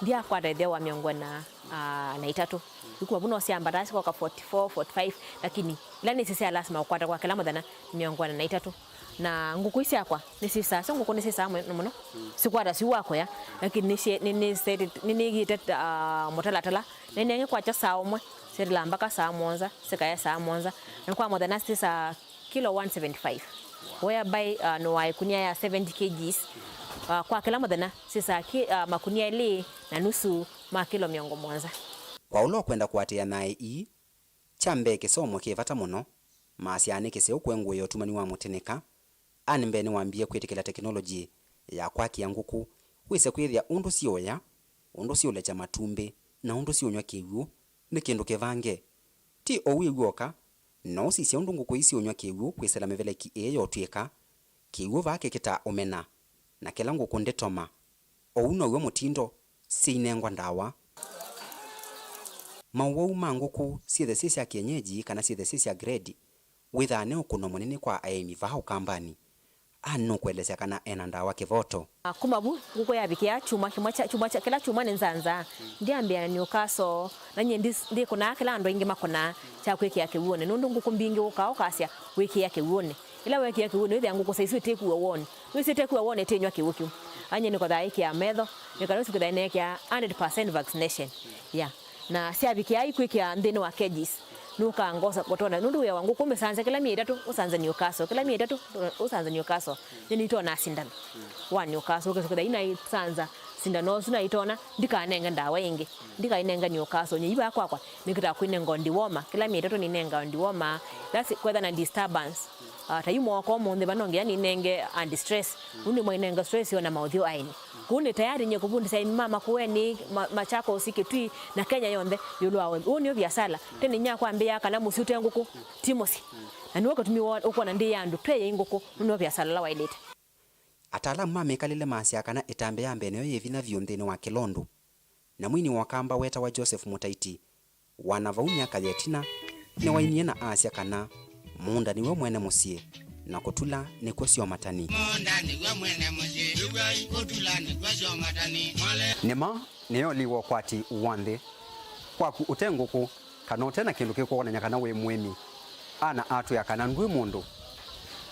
Ndyakwata ĩtheo wa mĩongo ĩna, ah, na itatũ. Yu kuma vu no syambataa sikoka forty-four, forty-five, lakini ila nĩsĩ sya lasima ũkwata kwa kĩla mũthenya nĩ mĩongo ĩna na itatũ. Na ngũkũ ii syakwa nĩsyĩsaa, syo ngũkũ nĩsyĩsaa mũno mũno, sikwata syũ wa kũya, lakini nĩsyĩ-, nĩ-, nĩsĩ-, nĩnĩigĩte, ah, mũtalatala, na inenge kwakya saa ũmwe, syĩtĩlaa mbaka saa mũonza, sikaye saa mũonza, na kwa mũthenya syĩsaa kilo one seventy-five, whereby, uh, nũaa ĩkunia ya seventy kilograms, uh, kwa kĩla mũthenya, syĩsaa ki-, uh, makunia elĩ na nusu ma kilo mĩongo mũonza. Kwa ũla ũkwenda kũatĩĩa naĩ ii, kya mbee kĩsomo kĩ vata mũno, maasya nĩ kĩseũ kũengũĩa ũtumani wa mũtĩnĩka. Ann mbee nĩwambie kwĩtĩkĩla tekinolongyi ya kwakĩa ngũkũ, wĩse kwĩthĩa ũndũ syĩũya, ũndũ syĩũlekya matumbĩ, na ũndũ syĩũnyw'a kĩw'ũ nĩ kĩndũ kĩvange. Ti ũu w'oka, no ũsisye ũndũ ngũkũ ii syĩũnyw'a kĩw'ũ kwĩsĩla mĩveleki ĩĩ ya ũtw'ĩka, kĩw'ũ vaa kĩkĩtaa ũmena, na kĩla ngũkũ ndĩtoma. Ũu now'o mũtindo syĩinengwa ndawa. Maũwau ma ngũkũ syĩthe syĩ sya kĩenyeji kana syĩthe syĩ sya grade, wĩthaa nĩ ũkũno mũnene kwa aĩmi vaa Ũkambanĩ. Ann nũkũelesya kana ena ndawa kĩvoto. Kuma vu, ngũkũ yavikĩa kyumwa kĩmwe kya, kyumwa kya, kĩla kyumwa nĩ nzanzaa, ndyambĩa na Newcastle, na nyie ndi-, ndĩkũnaa kĩla andũ aingĩ makũnaa kya kwĩkĩa kĩw'ũnĩ, nũndũ ngũkũ mbingĩ ũkaa ũkasya wĩkĩa kĩw'ũnĩ. Ĩla weekĩa kĩw'ũnĩ, wĩthĩa ngũkũ saa isu ĩtĩkua woni. Wĩsĩ ĩtĩkua woni ĩtĩnyw'a kĩw'ũ kĩu. Anyie nĩkothaa ĩkĩa metho, nĩ kana ũsu kwĩthaa ĩneekĩa hundred percent vaccination. Yeah. Na syavikĩa ikwĩkĩa nthĩnĩ wa cages, nũkangosa kũtona, nũndũ wĩa wa ngũkũ ũmĩsanze kĩla myei ĩtatũ, ũsanze Newcastle, kĩla myei ĩtatũ, ũsanze Newcastle. Nyie nĩitonaa sindano wa Newcastle, ũkesa kwĩtha inaisanza sindano ũsu naitona, ndikanenge ndawa ĩngĩ, ndikainenge Newcastle. Nyie ivaa kwakwa, nĩkĩtaa kwĩnenga dewormer, kĩla myei ĩtatũ nĩnenga dewormer, that's kwetha na disturbance. Ah, ta yu mwaka ũmũnthĩ va no nginya nĩnenge anti stress. Ũu nĩ mwainenga stress yo na maũthyũ aĩni. Kũu nĩ tayari nyie kũvundĩsya aĩmi ma Makueni, ma-, Machakos, Kitui, na Kenya yonthe ĩũlũ wa ũĩmi. Ũu nĩyo viasala. Tene inya kwambĩĩa kana mũsyĩ ũte ngũkũ, ti mũsyĩ. Na nĩw'o kĩtumi wo-, ũkwona ndĩ ya andũ tweyei ngũkũ, nũndũ nĩyo viasala ũla waĩlĩte. Ataalamu ma mĩkalĩle maasya kana ĩtambya ya mbee nĩyo yĩ vinya vyũ nthĩnĩ wa kĩlondu. Na mwini wa Ũkamba wetawa Joseph Mũtaiti, wa na vau myaka ya ĩtina, nĩwainie na asya kana mũũnda nĩw'o mwene mũsyĩ, na kũtula nĩkw'o syomatani. Mũũnda nĩw'o mwene mũsyĩ, ĩw'ai kũtula nĩkw'o syomatani. Mwale. Nĩma, nĩyo liwa ũkwati wa nthĩ. Kwaku ũte ngũkũ, kana ũte na kĩndũ kĩkwonany'a kana wĩ mũĩmi. Ana atwĩa kana ndwĩ mũndũ.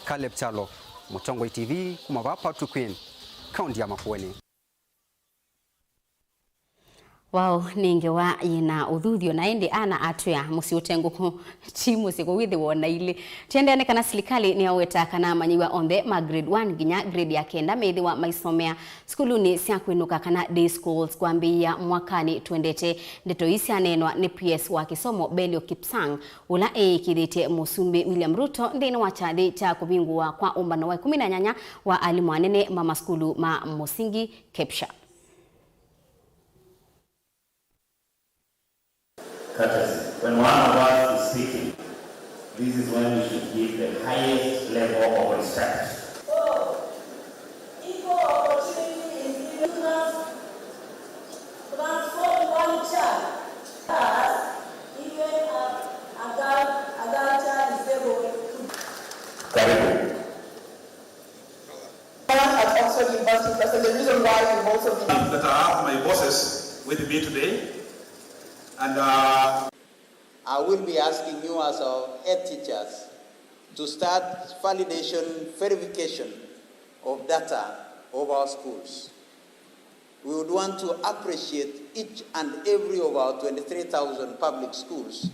Caleb Kyalo, Mũtongoi T V, kuma vaa Patrick Queen, kaunti ya Makueni. Wow, nĩ ngewa yĩna ũthuthyo, na ĩndĩ Ana atwĩa mũsyĩ ũte ngũkũ ti mũsyĩ, kwoou ĩthĩwa o na ilĩ. Tũendee nĩ kana silikalĩ nĩyaweta kana amanyĩw'a onthe ma grade one nginya grade ya kenda methĩwa maisomea sukulunĩ sya kwĩnũka kana day schools kwambĩĩa mwakanĩ twendete. Ndeto ii syaneenwa nĩ P S wa kĩsomo Belio Kipsang, ũla eĩkĩĩthĩtye Mũsumbĩ William Ruto nthĩnĩ wa kyathĩ kya kũvingũwa kwa ũmbano wa ĩkũmi na nyanya wa alimũ anene ma masukulu ma mũsingi, KEPSHA. Courtesy. When one of us is speaking, this is when we should give the highest level of respect. Equal opportunity is given to us. Transform one child. Even a, a girl, a girl child is able to. Karibu. At Oxford University, that's the reason why we've also been. That I have my bosses with me today, and, uh, I will be asking you as our head teachers to start validation, verification of data of our schools. We would want to appreciate each and every of our twenty-three thousand public schools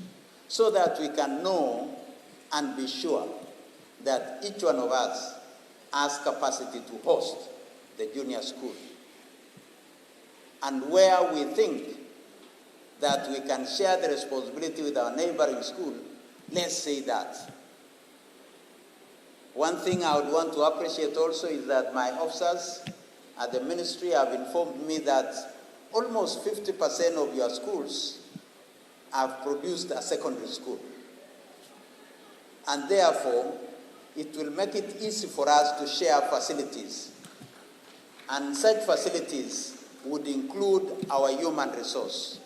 so that we can know and be sure that each one of us has capacity to host the junior school. And where we think that we can share the responsibility with our neighboring school, let's say that. One thing I would want to appreciate also is that my officers at the ministry have informed me that almost fifty percent of your schools have produced a secondary school. And therefore, it will make it easy for us to share facilities. And such facilities would include our human resource.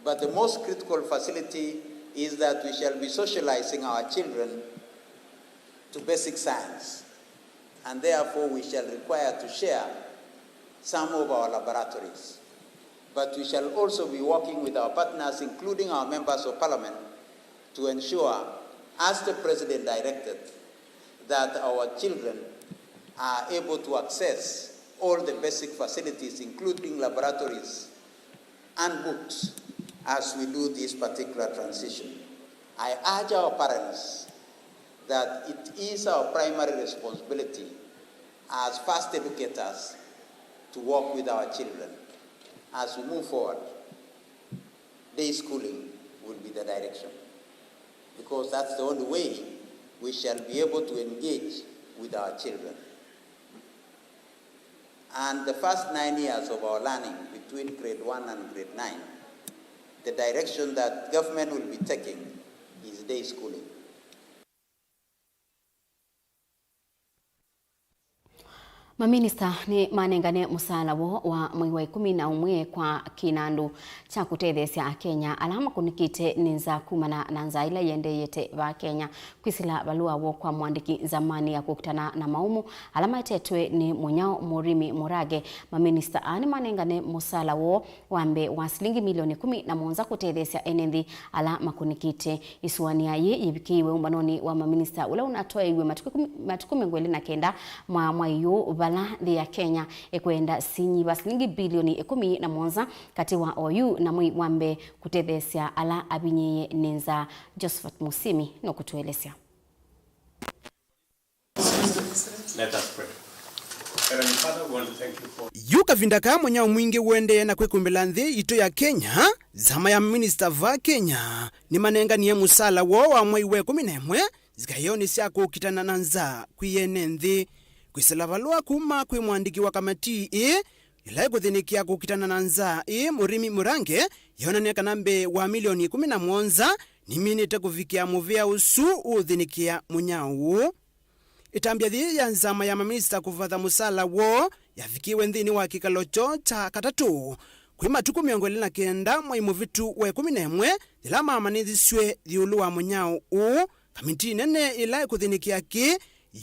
But the most critical facility is that we shall be socializing our children to basic science. and therefore we shall require to share some of our laboratories. But we shall also be working with our partners, including our members of parliament, to ensure, as the president directed, that our children are able to access all the basic facilities, including laboratories and books, as we do this particular transition. I urge our parents that it is our primary responsibility as first educators to work with our children as we move forward. Day schooling will be the direction, because that's the only way we shall be able to engage with our children. And the first nine years of our learning, between grade one and grade nine, the direction that government will be taking is day schooling. Maminista nĩ manengane mũsaala woo wa mwei wa ĩkũmi na ũmwe kwa kĩnandũ kya kũtetheesya Akenya ala makũnĩkĩte nĩ nzaa kumana na nzaa ĩla ĩendeeyete vaa Kenya. Kwĩsĩla valũa woo kwa mũandĩki nzamanĩ ya kũkitana na maũmũ ala maetetwe nĩ Mũnyao Mũrimi Mũrange, maminista aa nĩmanengane mũsaala woo wa mbee wa silingi milioni ĩkũmi na mũonza kũtetheesya ene nthĩ ala makũnĩkĩte. Ĩsũanĩa yĩĩ yĩvikĩiwe ũmbanonĩ wa maminista ũla ũnatwaĩiwe matukũ, matukũ mĩongo ĩlĩ na kenda mwa mwai ũũ, vala nthĩ ya Kenya ĩkwenda sinyiva silingi bilioni ĩkũmi na mũonza katĩ wa oyu na mwei wa mbee kũtetheesya ala avinyĩĩe nĩ nzaa. Josephat Musimi nũkũtũelesya. Let us pray. Heavenly Father, we want to thank you for Yu kavinda kaa mũnyao mwingĩ ũendee na kwĩkũmbĩla nthĩ yitũ ya Kenya, nzama ya maminista vaa Kenya nĩmanenganie mũsaala woo wa mwei wa ĩkũmi na ĩmwe nzikaĩonĩ sya kũkitana na nzaa kwĩ ene nthĩ. Kwĩsĩla valũa kuma kwĩ mũandĩki wa kamatii ĩĩ ĩla ĩkũthĩnĩkĩa kũkitana na nzaa ĩĩ Mũrimi Mũrange, yonany'a kana mbee wa milioni ĩkũmi na mũonza niminĩte kũvikĩa mũvĩa ũsu ũũthĩnĩkĩa mũnyao ũũ. Ĩtambya yĩĩ ya nzama ya maminista kũvatha mũsaala woo yavikĩiwe nthĩnĩ wa kĩkalo kyoo kya katatũ kwĩ matukũ mĩongo ĩlĩ na kenda mwai mũvĩtu wa ĩkũmi na ĩmwe, yĩla maamanĩthisw'e ĩũlũ wa mũnyao ũũ. Kamitii nene ĩla ĩkũthĩnĩkĩa kĩĩ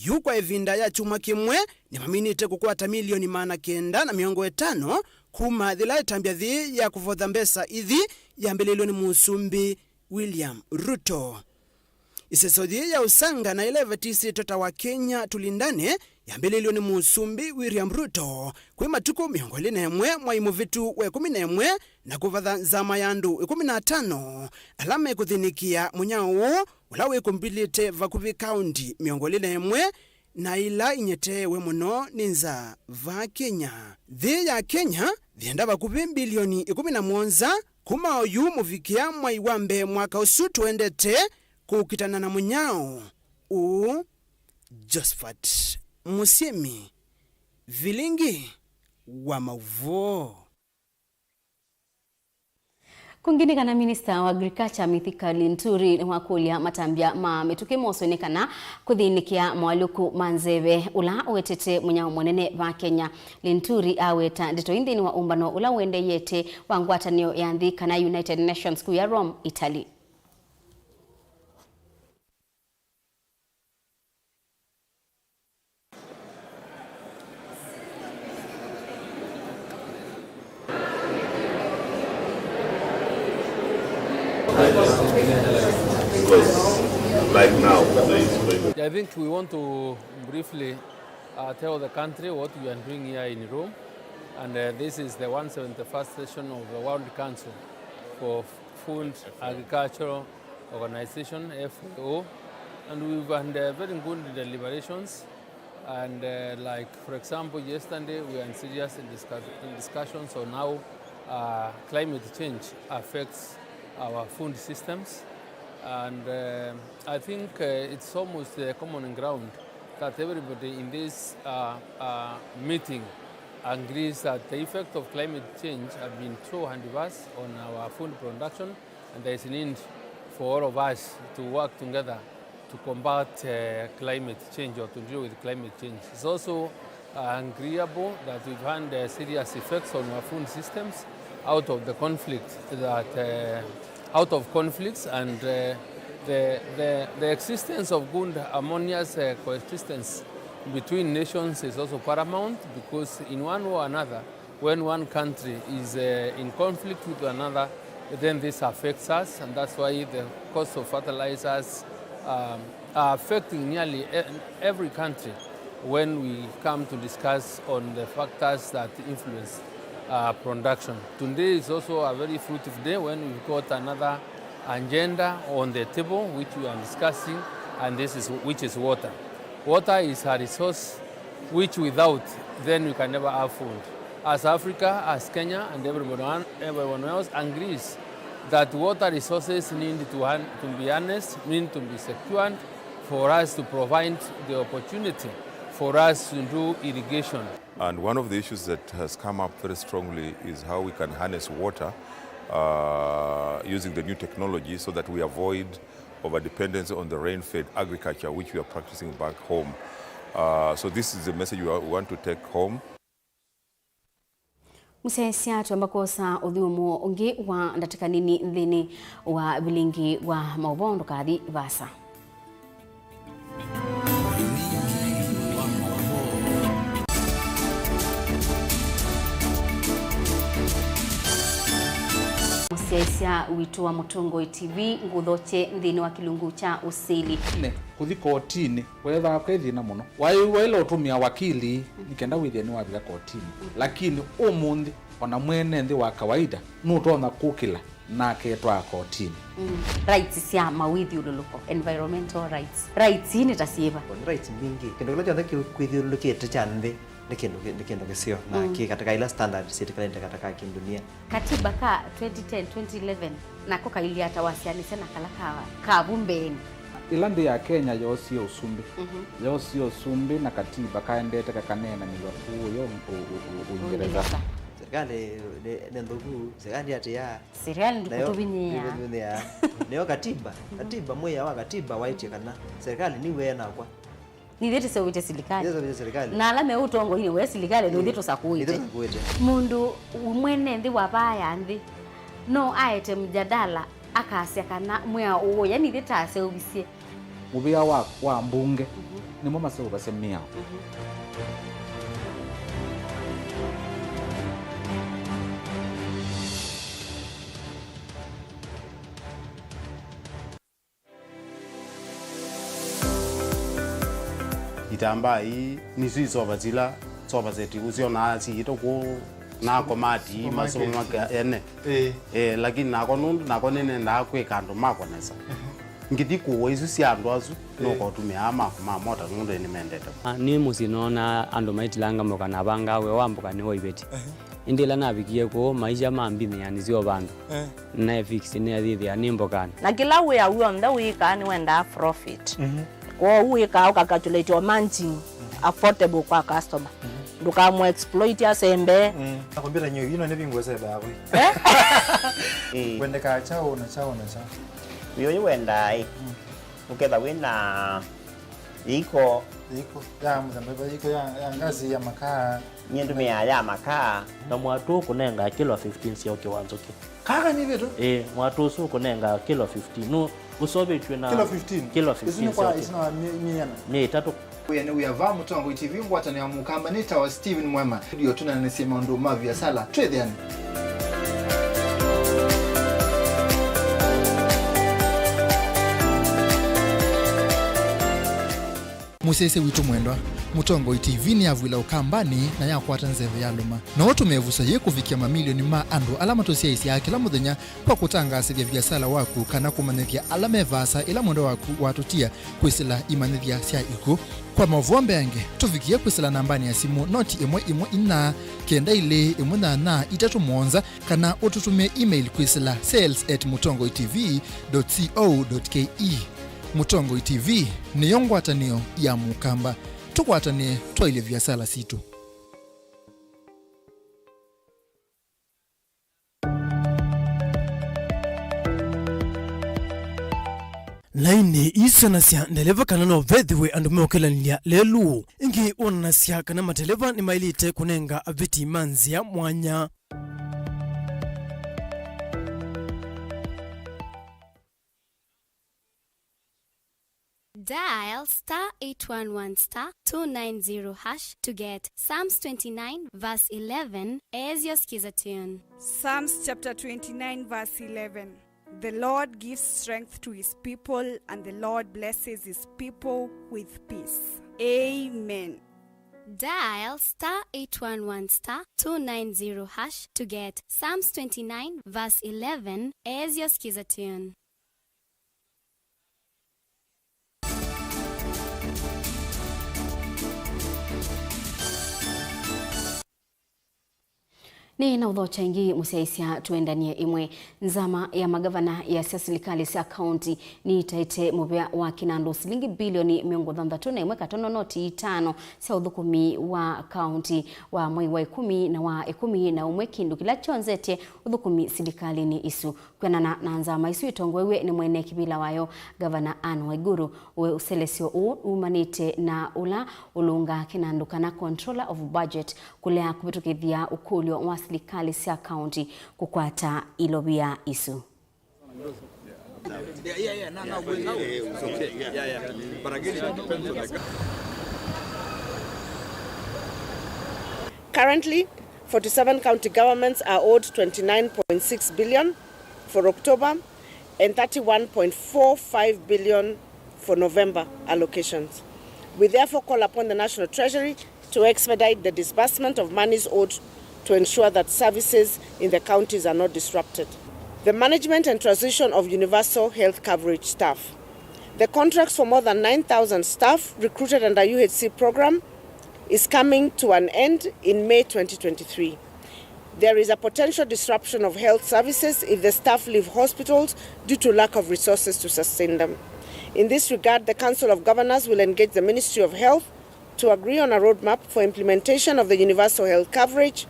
yu kwa ĩvinda ya kyumwa kĩmwe nĩmaminĩte kũkwata milioni maana kenda na mĩongo ĩtano kuma yĩla ĩtambya yĩĩ ya kũvotha mbesa ithi yambĩlĩlwe nĩ Mũsumbĩ William Ruto. Ĩseso yĩĩ ya ũsanga na ĩla ĩvatisĩtwe ta Wakenya Tulindane yambĩlĩlw'e nĩ Mũsumbĩ William Ruto kwĩ matukũ mĩongo ĩlĩ na ĩmwe mwai mũvĩtu wa ĩkũmi na ĩmwe na kũvatha nzama ya andũ ĩkũmi na atano ala mekũthĩnĩkĩa mũnyao ũũ ũla wĩkũmbĩlĩte vakuvĩ kaũndi mĩongo ĩlĩ na ĩmwe na ila inyeteewe mũno nĩ nzaa vaa Kenya. Nthĩ ya Kenya yĩenda vakuvĩ mbilioni ĩkũmi na mũonza kuma oyu mũvikĩa mwai wa mbee mwaka ũsu tũendete kũkitana na mũnyao ũũ. Josephat Mũsyĩmi, vilingi wa maũvoo. Kũngĩ nĩ kana minista wa agriculture Mithika Linturi nĩwakũlya matambya ma mĩtũkĩ moswe nĩ kana kũthĩnĩkĩa moalyũku ma nzeve ũla ũetete mũnyao mũnene va Kenya. Linturi aweta ndeto ii nthĩnĩ wa ũmbano ũla ũendeeyete wa ngwatanĩo ya nthĩ kana United Nations kũya Rome, Italy. Because, like now, there is I think we want to briefly uh, tell the country what we are doing here in Rome, and uh, this is the one seventy-first session of the World Council for Food Agricultural Organization, F A O, and we've had uh, very good deliberations. And uh, like, for example, yesterday we were in serious discuss- discussions on how uh, climate change affects our food systems. And uh, I think uh, it's almost a common ground that everybody in this uh, uh, meeting agrees that the effect of climate change have been so adverse on our food production, and there is a need for all of us to work together to combat uh, climate change or to deal with climate change. It's also uh, agreeable that we've had uh, serious effects on our food systems out of the conflict that uh, out of conflicts and uh, the, the, the existence of good harmonious uh, coexistence Between nations is also paramount, because in one way or another, when one country is, uh, in conflict with another, then this affects us, and that's why the cost of fertilizers, um, are affecting nearly e-, every country when we come to discuss on the factors that influence, uh, production. Today is also a very fruitful day when we've got another agenda on the table which we are discussing, and this is, which is water. Water is a resource which without, then we can never have food. As Africa, as Kenya, and everybody, everyone else agrees that water resources need to han-, to be harnessed, need to be secured for us to provide the opportunity for us to do irrigation. And one of the issues that has come up very strongly is how we can harness water, uh, using the new technology so that we avoid over-dependence on the rain-fed agriculture which we are practicing back home. Uh, so this is the message we wa-, we want to take home. Mũsyaĩĩsya, twamba kwosa ũthyũmũo ũngĩ wa ndatĩka nini nthĩnĩ wa vilingi wa maũvoo, ndũkathi vaasa. Mũsyaĩĩsya witũ wa Mũtongoi T V, ngũthokye nthĩnĩ wa kĩlungu kya ũsili. Nĩ kũthi kotinĩ weethaa kwĩ thĩna mũno. Waĩ-, waĩle ũtũmĩa wakili nĩ kenda wĩthĩe nĩwavika kotinĩ. Lakini ũmũnthĩ, ona mwene nthĩ wa kawaida nũtonya kũkĩla na aketwaa kotinĩ. Mm. Rights sya mawĩthyũlũlũko, environmental rights. Rights ii nĩ ta syĩva? Nĩ rights mbingĩ. Kĩndũ kĩla kyonthe kĩkwĩthyũlũlũkĩte kya nthĩ nĩ kĩndũ kĩ-, nĩ kĩndũ kĩseo, na kĩ katĩka ila standard syĩtĩkĩlĩte katĩka ka kĩndunia. Katiba ka twenty ten, twenty eleven, nako kailyĩ ata wasyaanĩsya na kala ka, ka vu mbeenĩ? Ĩla nthĩ ya Kenya yoosie ũsumbĩ, yoosie ũsumbĩ na katiba kaendete kakaneenanĩw'a kũũ yo ũ-, ũ-, ũ-, Ũingereza. Ũingereza. Serikali nĩ, nĩ nthũku, serikali ndĩatĩĩaa. Serikali ndĩkũtũvinyĩĩa. Nayo nĩyo katiba. Katiba, mwĩao wa katiba waĩtye kana serikali nĩw'e nakwa. Nithyĩ tũseũvĩtye silikalĩ. Nithyĩ tũseũvĩtye silikalĩ. Na ala me ũtongoinĩ we silikalĩ, nithyĩ tũsakũĩte. Nithyĩ tũsakũĩte. Mũndũ mwene nthĩ wa vaa ya nthĩ no aete mjadala akasya kana mwĩao ũũ, yani ithyĩ taseũvisye. Mũvĩa wa, wa mbunge nĩmo maseũvasya mĩao. Itambaa ii nĩsyo isova sila sofa set ũsyonaa siĩtwe kũũ na komati masoma ene. Ĩĩ. Eh, lakini nakwa nũndũ nakwa nĩnendaa kwĩka andũ makwa nesa. Ngĩthi kũũa isu sya andũ asu, nũkotũmĩaa makwa ma mota nũndũ nĩmendete. Ah, nĩ mũsyĩ noonaa andũ maitilanga mboka na vangaa wĩa wa mboka nĩ wa iveti. Ĩndĩ ĩla navikie kũũ, maisha mambinĩanĩsya o vandũ. Eh. Naefix nĩathĩthĩa nĩ mbokanĩ. Na kĩla wĩa w'onthe wĩkaa nĩwendaa profit. Kwoou wĩkaa ũkacalculate o margin affordable kwa customer. Ndũkamũ exploit asembe. Na kompyuta nyo ino nĩ vingũ sembe yakwa. Eh? Wendekaa kyaũ na kyaũ na kyaũ? Wĩa ũyũ wendaa ĩ, ũketha wĩ na iko. Iko ya mũthemba, iko ya, ya ngazi ya makaa. Nyie ndũmĩaa ya makaa. Na mwatũ ũkũnengaa kilo fifteen sya ũkĩ wa nzũkĩ. Kaka nĩ vitu? Ĩĩ, mwatũ ũsu ũkũnengaa kilo fifteen. Nũ ũseũvĩtw'e na kilo fifteen? Kilo fifteen sya ũkĩ. Isu nĩ kwa, isu nĩ wa mi-, miana? Mia itatũ. Wĩa nĩ wĩa vaa Mũtongoi T V, ngwatanĩo ya Mũkamba, nĩtawa Steven Mwema. Ndio tũnanĩsye maũndũ ma viasala. Twĩthĩane. Mũsyaĩĩsya witũ mwendwa, Mũtongoi T V nĩyavw'ĩla Ũkambanĩ na yakwata nzeve ya lũma. No ũtũmĩe vusa yĩĩ kũvikĩa mamilioni ma andũ ala matũsyaĩĩsyaa kĩla mũthenya kwa kũtangaasĩthya viasala waku kana kũmanyĩthya ala me vaasa ĩla mwendwa waku watũtia kwĩsĩla imanyĩthya sya ikw'ũ. Kwa maũvoo mbeange, tũvikĩe kwĩsĩla nambanĩ ya simũ noti ĩmwe ĩmwe inya, kenda ilĩ ĩmwe nyanya itatũ mũonza, kana ũtũtũmĩe email kwĩsĩla sales at mũtongoi T V dot co dot K E. Mũtongoi T V nĩyo ngwatanĩo ya Mũkamba. Tũkwatanĩe twaĩlye viasala sitũ. Lainĩ ii syonasya ndeleva kana no vethĩwe andũ meũkĩlanĩlya lelũ. Ĩngĩ wonanasya kana mateleva nĩmaĩlĩte kũnenga avĩti ma nzĩa mwanya. Dial star eight one one star two nine zero hash to get Psalms twenty-nine verse eleven as your Skiza tune. Psalms chapter twenty-nine, verse eleven. The Lord gives strength to his people, and the Lord blesses his people with peace. Amen. Dial star eight one one star two nine zero hash to get Psalms twenty-nine verse eleven as your Skiza tune. Nĩ na ũthokya ĩngĩ mũsyaĩĩsya tũendanie ĩmwe. Nzama ya magavana yasya silikalĩ sya kaunti nĩitaĩte mũvea wa kĩnandũ silingi bilioni mĩongo thanthatũ na ĩmwe katono noti itano sya ũthũkũmi wa kaunti wa mwei wa ĩkũmi na wa ĩkũmi na ũmwe, kĩndũ kĩla kyonzetye ũthũkũmi silikalĩnĩ isu. Kwĩanana na nzama isu itongoew'e nĩ mwene kĩvĩla wayo, Gavana Anne Waiguru, ũe ũselesyo ũũ umanĩte na ũla ũlũngaa kĩnandũ kana Controller of Budget kũlea kũvĩtũkĩthya ũkũlyo wa silikalĩ sya kaunti kũkwata ilovia isu. Currently, forty-seven county governments are owed twenty-nine point six billion for October and thirty-one point four five billion for November allocations. We therefore call upon the National Treasury to expedite the disbursement of monies owed to ensure that services in the counties are not disrupted. The management and transition of universal health coverage staff. The contracts for more than nine thousand staff recruited under U H C program is coming to an end in May twenty twenty-three. There is a potential disruption of health services if the staff leave hospitals due to lack of resources to sustain them. In this regard, the Council of Governors will engage the Ministry of Health to agree on a roadmap for implementation of the Universal Health Coverage,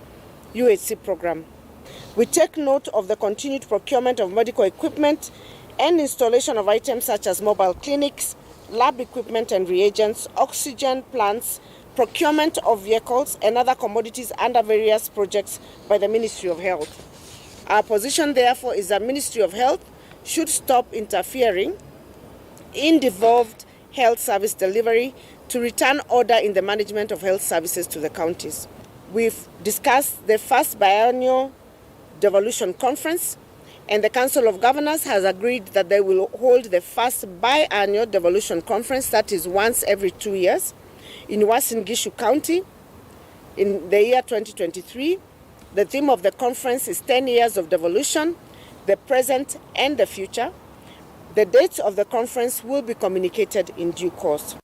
U H C program. We take note of the continued procurement of medical equipment and installation of items such as mobile clinics, lab equipment and reagents, oxygen plants, procurement of vehicles and other commodities under various projects by the Ministry of Health. Our position, therefore, is that Ministry of Health should stop interfering in devolved health service delivery to return order in the management of health services to the counties. We've discussed the first biannual devolution conference, and the Council of Governors has agreed that they will hold the first biannual devolution conference, that is once every two years, in Uasin Gishu County in the year twenty twenty-three. The theme of the conference is ten years of devolution, the present and the future. The dates of the conference will be communicated in due course.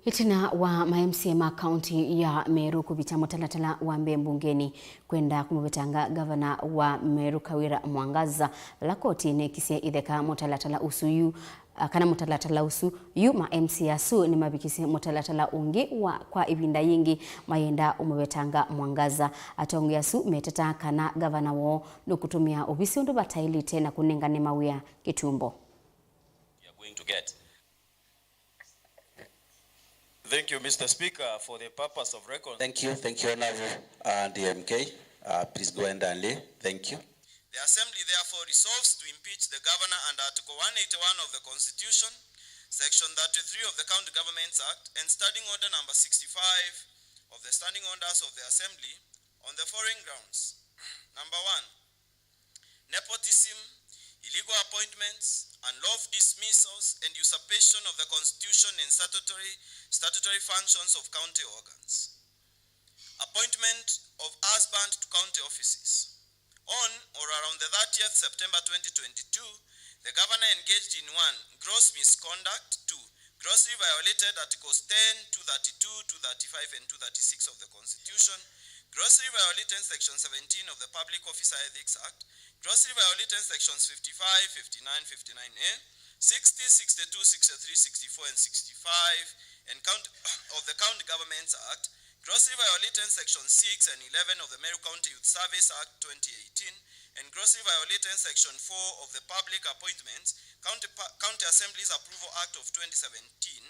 Ĩtina wa ma M C A ma kaunti ya Meru kũvĩtya mũtalatala wa mbee mbungenĩ kwenda kũmũvetanga ngavana wa Meru Kawira Mwangaza, vala koti ĩnekisye ĩtheka mũtalatala ũsu yu, a, kana mũtalatala ũsu yu, ma M C A asu nĩmavikisye mũtalatala ũngĩ wa kwa ĩvinda yĩngĩ mayenda ũmũvetanga Mwangaza. Atongoi asu meteta kana ngavana woo nũkũtũmĩa ovisi ũndũ vataĩlĩte na kũnengane mawĩa kĩtumbo. You are going to get. Thank you, Mister Speaker. For the purpose of record. Thank you, thank you, Honorable, uh, D M K. Uh, please go ahead and leave. Thank you. The Assembly therefore resolves to impeach the governor under Article one eighty-one of the Constitution, Section thirty-three of the County Governments Act, and Standing Order Number sixty-five of the Standing Orders of the Assembly on the following grounds. Number one, nepotism, illegal appointments, unlawful dismissals, and usurpation of the constitution and statutory, statutory functions of county organs. Appointment of husband to county offices. On or around the thirtieth September twenty twenty-two, the governor engaged in, one, gross misconduct, two, grossly violated Articles ten, two thirty-two, two thirty-five, and two thirty-six of the Constitution, grossly violated Section seventeen of the Public Officer Ethics Act, grossly violated Sections fifty-five, fifty-nine, fifty-nine A, sixty, sixty-two, sixty-three, sixty-four, and sixty-five, and count, of the County Governments Act, grossly violated Section six and eleven of the Meru County Youth Service Act twenty eighteen, and grossly violated Section four of the Public Appointments, County Pa-, County Assemblies Approval Act of twenty seventeen,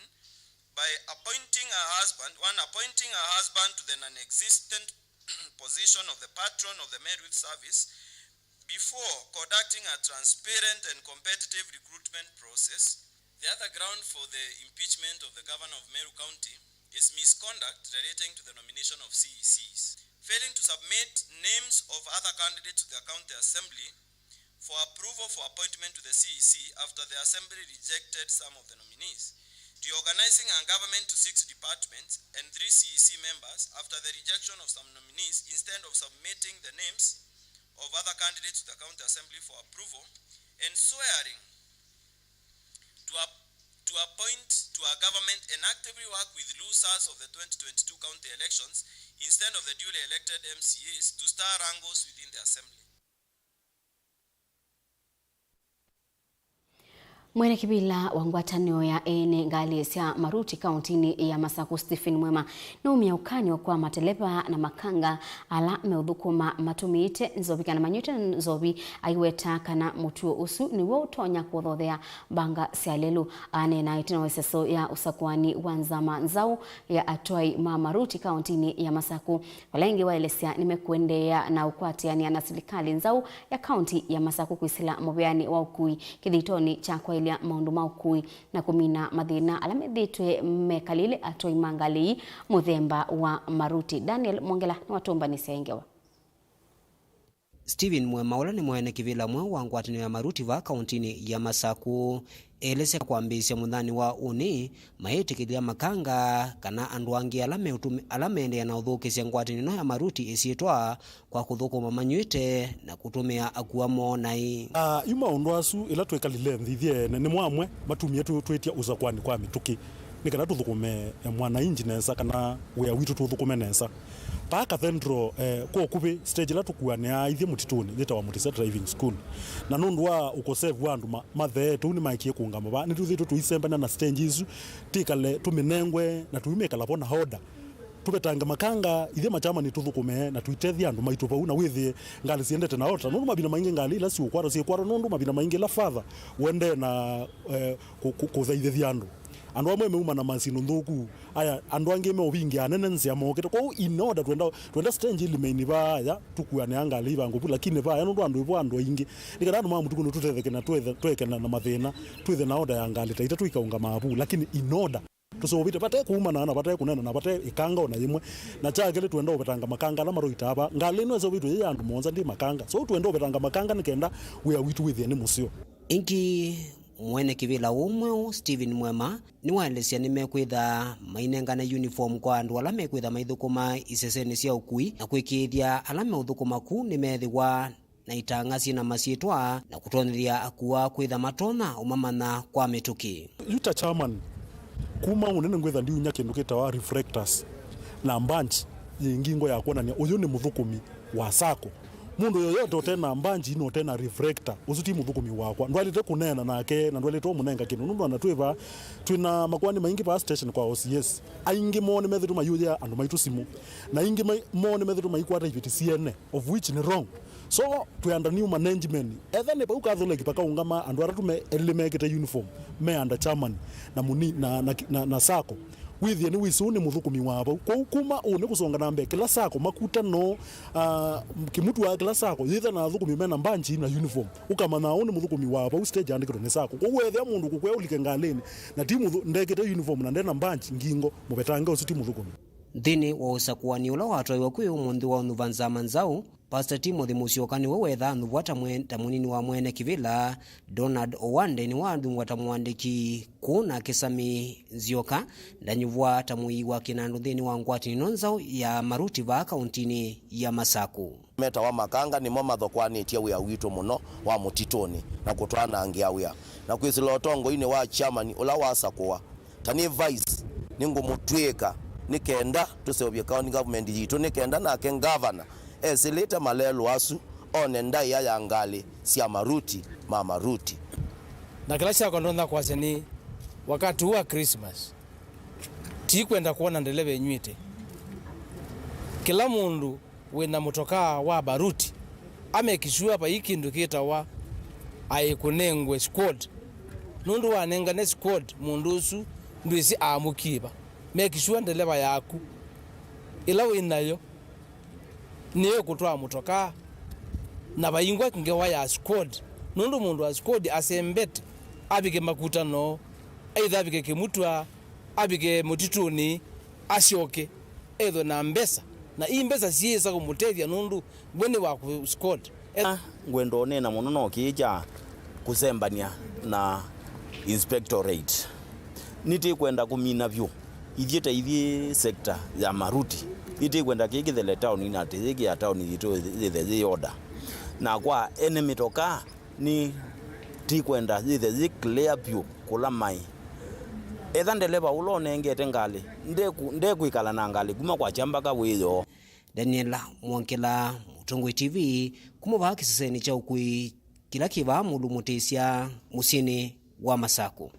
by appointing her husband, one, appointing her husband to the non-existent position of the patron of the Meru Youth Service, B Before conducting a transparent and competitive recruitment process, the other ground for the impeachment of the governor of Meru County is misconduct relating to the nomination of C E Cs, failing to submit names of other candidates to the county assembly for approval for appointment to the C E C after the assembly rejected some of the nominees, reorganizing our government to six departments and three C E C members after the rejection of some nominees instead of submitting the names of other candidates to the county assembly for approval, and swearing to, ap- to appoint to our government and actively work with losers of the twenty twenty-two county elections instead of the duly elected M C As to stir wrangles within the assembly. Mwene kĩvĩla wa ngwatanĩo ya ene ngalĩ sya Maruti kauntinĩ ya Masaku, Stephen Mwema, nĩwaumya ũkany'o kwa mateleva na makanga ala meũthũkũma matũmĩĩte nzovi kana manyw'ĩte nzovi, aiweta kana mũtuo ũsu nĩw'o ũtonya kũthothea mbanga sya lelũ. Aneena ĩtina wa ĩseso ya ũsakũani wa nzama nzaũ ya atwai ma Maruti kauntinĩ ya Masaku, vala ĩngĩ waelesya nĩmekũendeea na ũkwatĩanĩa na silikalĩ nzaũ ya kaunti ya Masaku kwĩsĩla mũvĩanĩ wa ũkui kĩthitoonĩ kya kwaĩlya maũndũ ma ũkui na kũmina mathĩna ala methĩĩtwe mekalĩle atwai ma ngalĩ ii mũthemba wa Maruti. Daniel Mwongela nĩwatũmbanĩsya ĩ ngewa. Stephen Mwema, ũla nĩ mwene kĩvĩla mweũ wa ngwatanĩo ya Maruti vaa kauntinĩ ya Masaku, elesya kwambĩĩsya mũthanĩ wa ũnĩ, mayĩtĩkĩlya makanga kana andũ angĩ ala meũtũmĩ-, ala meendeea na ũthũkĩsya ngwatanĩo ĩno ya Maruti ĩsyĩtwa kwa kũthũkũma manyw'ĩte na kũtũmĩa akua moo naĩ. Ah, yu maũndũ asu ĩla twĩkalile nthithye ene, nĩmo amwe matumie tũ-, twĩtya ũsakũani kwa mĩtũkĩ nĩ kana tũthũkũme, eh, mwanainji nesa kana wĩa witũ tũũthũkũme nesa. Paa Cathedral, eh, kwa ũkuvĩ, stage ĩla tũkuanĩaa ithyĩ mũtitũnĩ yĩtawa Mũtisa Driving School. Na nũndũ wa ũkosevu wa andũ ma-, mathee, tũu nĩmaekie kũũngama vaa. Nĩtwĩthĩĩtwe tũisembany'a na stage ĩsu, tĩkale tũmĩnengwe na tũimĩkala vo na order. Tũvetange makanga, ithyĩ machamani tũthũkũme na tũitethye andũ maitũ vau, na wĩthĩe ngalĩ siendete na order. Nũndũ mavinda maingĩ ngalĩ ila siũkwatwa, syĩkwatwa nũndũ mavinda maingĩ ĩla father ũendee na, eh, kũ-, kũ-, kũthaithĩthya andũ. Andũ amwe meuma na masinũ nthũku, aya, andũ angĩ meũvingĩa anene nzĩa mokĩte. Kwoou in order twenda, twenda stage ĩlimeini vaa, aya, tũkuanĩa ngalĩ ivangũku, lakini vaa, aya, nũndũ andũ ĩvo andũ aingĩ, nĩ kana andũ ma mũtuku nĩtũtetheke na twethe, twekena na mathĩna, twĩthe na order ya ngalĩ ta itatũ ikaũngamaa vau, lakini in order. Tũseũvĩte vate kũumana na vate kũnena na vate ĩkanga o na yĩmwe. Na kya kelĩ, twenda ũvetanga makanga ala maroitaa vaa. Ngalĩ ĩno ĩseũvĩtwe yĩ ya andũ mũonza, ndĩ makanga. So, twenda ũvetanga makanga nĩ kenda wĩa witũ wĩthĩe nĩ mũseo. Ĩngĩ, mwene kĩvĩla ũũ mweũ, Stephen Mwema, nĩwaelesya nĩmekwĩtha mainengane uniform kwa andũ ala mekwĩtha maithũkũma isesenĩ sya ũkui na kwĩkĩĩthya ala meũthũkũma ku nĩmeethĩwa na itanga syĩ na masyĩtwa na kũtonyethya akua kwĩtha matonya ũmamanya kwa mĩtũkĩ. Yu ta chairman, kuma ũnene ngwĩtha ndiunya kĩndũ kĩtawa reflectors na badge yĩ ngingo ya kwonany'a ũyũ nĩ mũthũkũmi wa sacco. Mũndũ yoyote ũte na badge na ũte na reflector, ũsu ti mũthũkũmi wakwa. Ndwaĩlĩte kũneena nake na ndwaĩlĩte ũmũnenga kĩndũ, nũndũ ona twĩ vaa, twĩ na makoani maingĩ vaa station kwa O C S. Aingĩ moo nĩmethĩtwe mayũyĩa andũ maitũ simũ, na aingĩ mai-, moo nĩmethĩtwe maikwata iveti syene, of which nĩ wrong. So, twĩ under new management. Etha nĩ vau Catholic vakaũngama andũ atatũ me, elĩ mekĩte uniform, me under chairman na mũni-, na, na, na, na sacco. Wĩthĩe nĩwĩsĩ ũũ nĩ mũthũkũmi wa vau. Kwoou kuma ũnĩ kũsonga na mbee, kĩla sacco makuta no, ah, kĩmutu wa kĩla sacco yĩtha na athũkũmi mena badge na uniform. Ũkamanya ũũ nĩ mũthũkũmi wa vau stage andĩkĩtwe nĩ sacco. Kwoou weethĩa mũndũ kũkwĩa ũlike ngalĩnĩ na ti mũthũ-, ndekĩte uniform na ndena badge ngingo, mũvetange ũsu ti mũthũkũmi. Nthĩnĩ wa ũsakũani ũla watwaiwe kwĩ ũmũnthĩ wa ũnyuva nzama nzaũ, Pastor Timothy Mũsyoka nĩwe wethaa anyuvwa ta mwe-, ta mũnini wa mwene kĩvĩla, Donald Owande nĩwe athungwa ta mũandĩki kũũ, nake Sami Nzioka ndanyuvwa ta mũii wa kĩnandũ nthĩnĩ wa ngwatanĩo nzaũ ya Maruti vaa kauntinĩ ya Masaku. Metawa makanga nĩmo mathokwanĩtye wĩa witũ mũno wa mũtitũnĩ na kũtwanangĩa wĩa. Na kwĩsĩla ũtongoinĩ wa chairman ũla wasakũwa, ta nĩ vice, nĩngũmũtw'ĩĩka nĩ kenda tũseũvye county government yitũ, nĩ kenda nake ngavana esĩlĩte malelũ asu one ndaĩa ya ngalĩ sya Maruti ma Maruti. Na kĩla kyakwa ndonya kwasya nĩ, wakati ũũ wa Christmas, ti kwenda kwona ndeleva ĩnyw'ĩte. Kĩla mũndũ wĩ na mũtokaa wa Maruti, a make sure vai kĩndũ kĩtawa aĩ kũnengwe squad. Nũndũ wanengane squad, mũndũ ũsu ndwĩsĩ aamũkie va. Make sure ndeleva yaku ĩla wĩ nayo nĩyo ĩkũtwaa mũtokaa. Na vaingwa ngewa ya squad, nũndũ mũndũ wa squad asembete, avike makutano, either avike Kĩmutwa, avike mũtitũnĩ, asyoke, ethwe na mbesa. Na ii mbesa syĩĩsa kũmũtethya nũndũ we nĩ wa kũ squad. E- Ah, ngwenda ũneena mũno no kĩĩ kya kũsembany'a na inspectorate. Nĩtĩkwenda kũmina vyũ. Ithyĩ ta ithyĩ sector ya Maruti, nĩtĩkwenda kĩĩ kĩthele taoni na atĩ yĩkĩa taoni yitũ yĩthe yĩ order. Na kwa ene mĩtokaa, nĩtĩkwenda yĩthe yĩ clear vyũ kũla maĩ. Etha ndeleva ũla ũnengete ngalĩ, ndeku-, ndekwĩkala na ngalĩ kuma kwakya mbaka wĩoo. Daniel Mwongela, Mũtongoi T V, kuma vaa kĩsesenĩ kya ũkui kĩla kĩ vaa Mũlũ Mũtĩsya, mũsyĩnĩ wa Masakũ.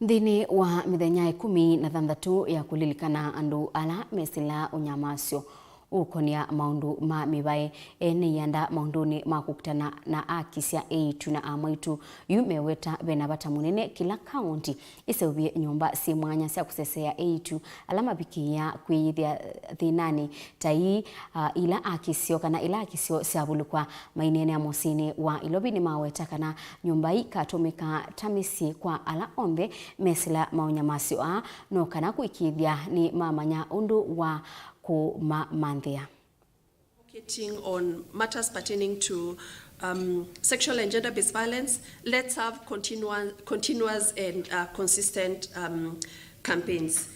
Nthĩnĩ wa mĩthenya ĩkũmi na thanthatũ ya kũlilikana andũ ala mesĩlaa ũnyamasyo ũkonia maũndũ ma mĩvaĩ, ene ianda maũndũnĩ ma kũkitana na aki sya eĩtu na amwaitũ yu meweta vena vata mũnene kĩla kaũnti ĩseũvye nyũmba syĩ mwanya sya kũseseea eĩtu ala mavikĩĩa kwĩyĩthĩa thĩnanĩ ta ii, ah, ila akisyo kana ila akisyo syavulũkwa. Maineenea mũsyĩnĩ wa Ilovi nĩmaweta kana nyũmba ii ikatũmĩka ta mĩsyĩ kwa ala onthe mesĩla maũnyamasyo aa, no kana kũĩkĩĩthya nĩmamanya ũndũ wa kũmamanthĩa. Advocating on matters pertaining to, um, sexual and gender-based violence, let's have continua-, continuous and, uh, consistent, um, campaigns.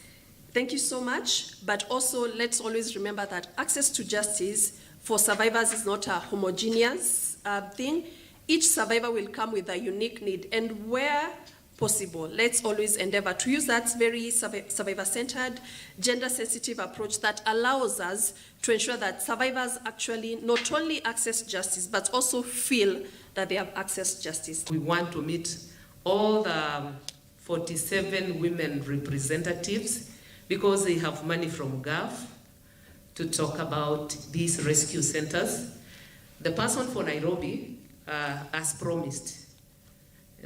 Thank you so much, but also let's always remember that access to justice for survivors is not a homogeneous, uh, thing. Each survivor will come with a unique need, and where possible, let's always endeavor to use that very survi-, survivor-centered, gender-sensitive approach that allows us to ensure that survivors actually not only access justice, but also feel that they have accessed justice. We want to meet all the forty-seven women representatives because they have money from gov to talk about these rescue centers. The person for Nairobi, uh, has promised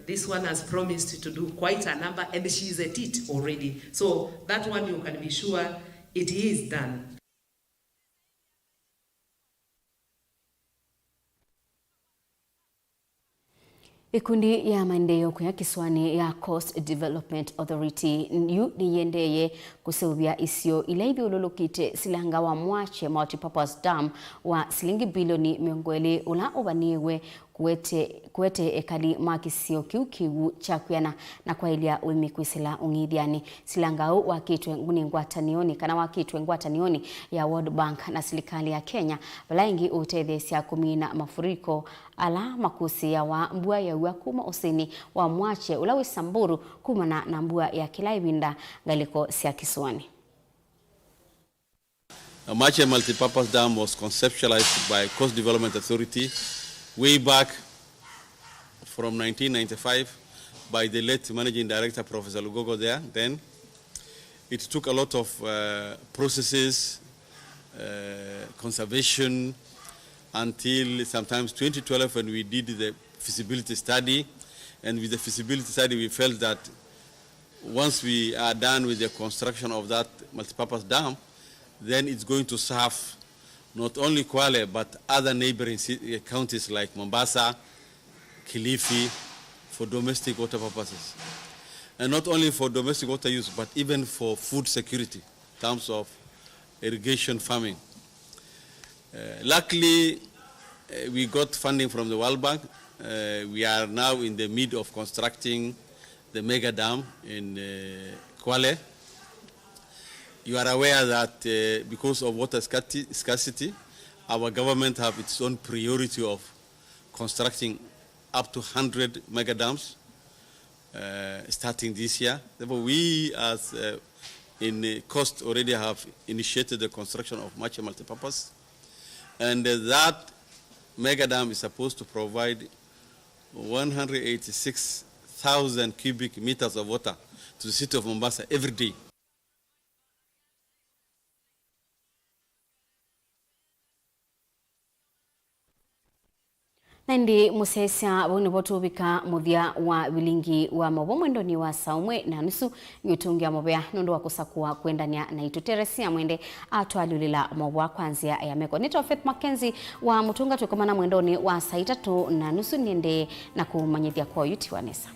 This one has promised to do quite a number, and she is at it already. So that one you can be sure it is done. Ĩkundi ya maendeeo kũya kĩsũanĩ ya Coast Development Authority yu nĩyĩendeeye kũseũvya isio ila ithyũlũlũkĩte silanga wa Mwache Multipurpose Dam wa silingi bilioni mĩongo ĩlĩ ũla ũvanĩĩwe kũete, kũete ekali ma kĩsio kĩu kĩw'ũ kya kwĩana na kwaĩlya ũĩmi kwĩsĩla ũng'ithyanĩ. Silanga ũũ wakĩtwe nĩ ngwatanĩonĩ, kana wakĩtwe ngwatanĩonĩ ya World Bank na silikalĩ ya Kenya, vala ĩngĩ ũũtetheesya kũmina mafuriko ala makũsĩĩawa mbua yaua kuma ũsĩnĩ wa Mwache ũla wĩ Samburu kumana na mbua ya kĩla ĩvinda ngalĩko sya kĩsũanĩ. Mache Multipurpose Dam was conceptualized by Coast Development Authority way back from nineteen ninety-five by the late Managing Director, Professor Lugogo there then. It took a lot of, uh, processes, uh, conservation, until sometimes twenty twelve when we did the feasibility study. And with the feasibility study, we felt that once we are done with the construction of that multipurpose dam, then it's going to serve not only Kwale, but other neighboring ci-, eh, counties like Mombasa, Kilifi, for domestic water purposes. And not only for domestic water use, but even for food security, in terms of irrigation farming. Uh, luckily, uh, we got funding from the World Bank. Uh, we are now in the mid of constructing the mega dam in, uh, Kwale. You are aware that, uh, because of water scarci-, scarcity, our government have its own priority of constructing up to hundred mega dams, uh, starting this year. Therefore, we as, uh, in, uh, Coast already have initiated the construction of Mache Multipurpose. And, uh, that mega dam is supposed to provide one hundred eighty-six thousand cubic meters of water to the city of Mombasa every day. Na ĩndĩ mũsyaĩĩsya, vau nĩvo tũvika mũthya wa vilingi wa maũvoo mwendonĩ wa saa ũmwe na nusu. Nĩũtũngĩa mũvea nũndũ wa kũsakũa kwendany'a naitũ. Teresia Mwende atwalyũlĩla maũvoo kwa nzĩa ya meko. Nĩtawa Faith Mackenzie wa Mũtũnga. Twĩkomana mwendonĩ wa saa itatũ na nusu. Nĩendee na kũmanyĩthya kwa ũyu ti wa nesa.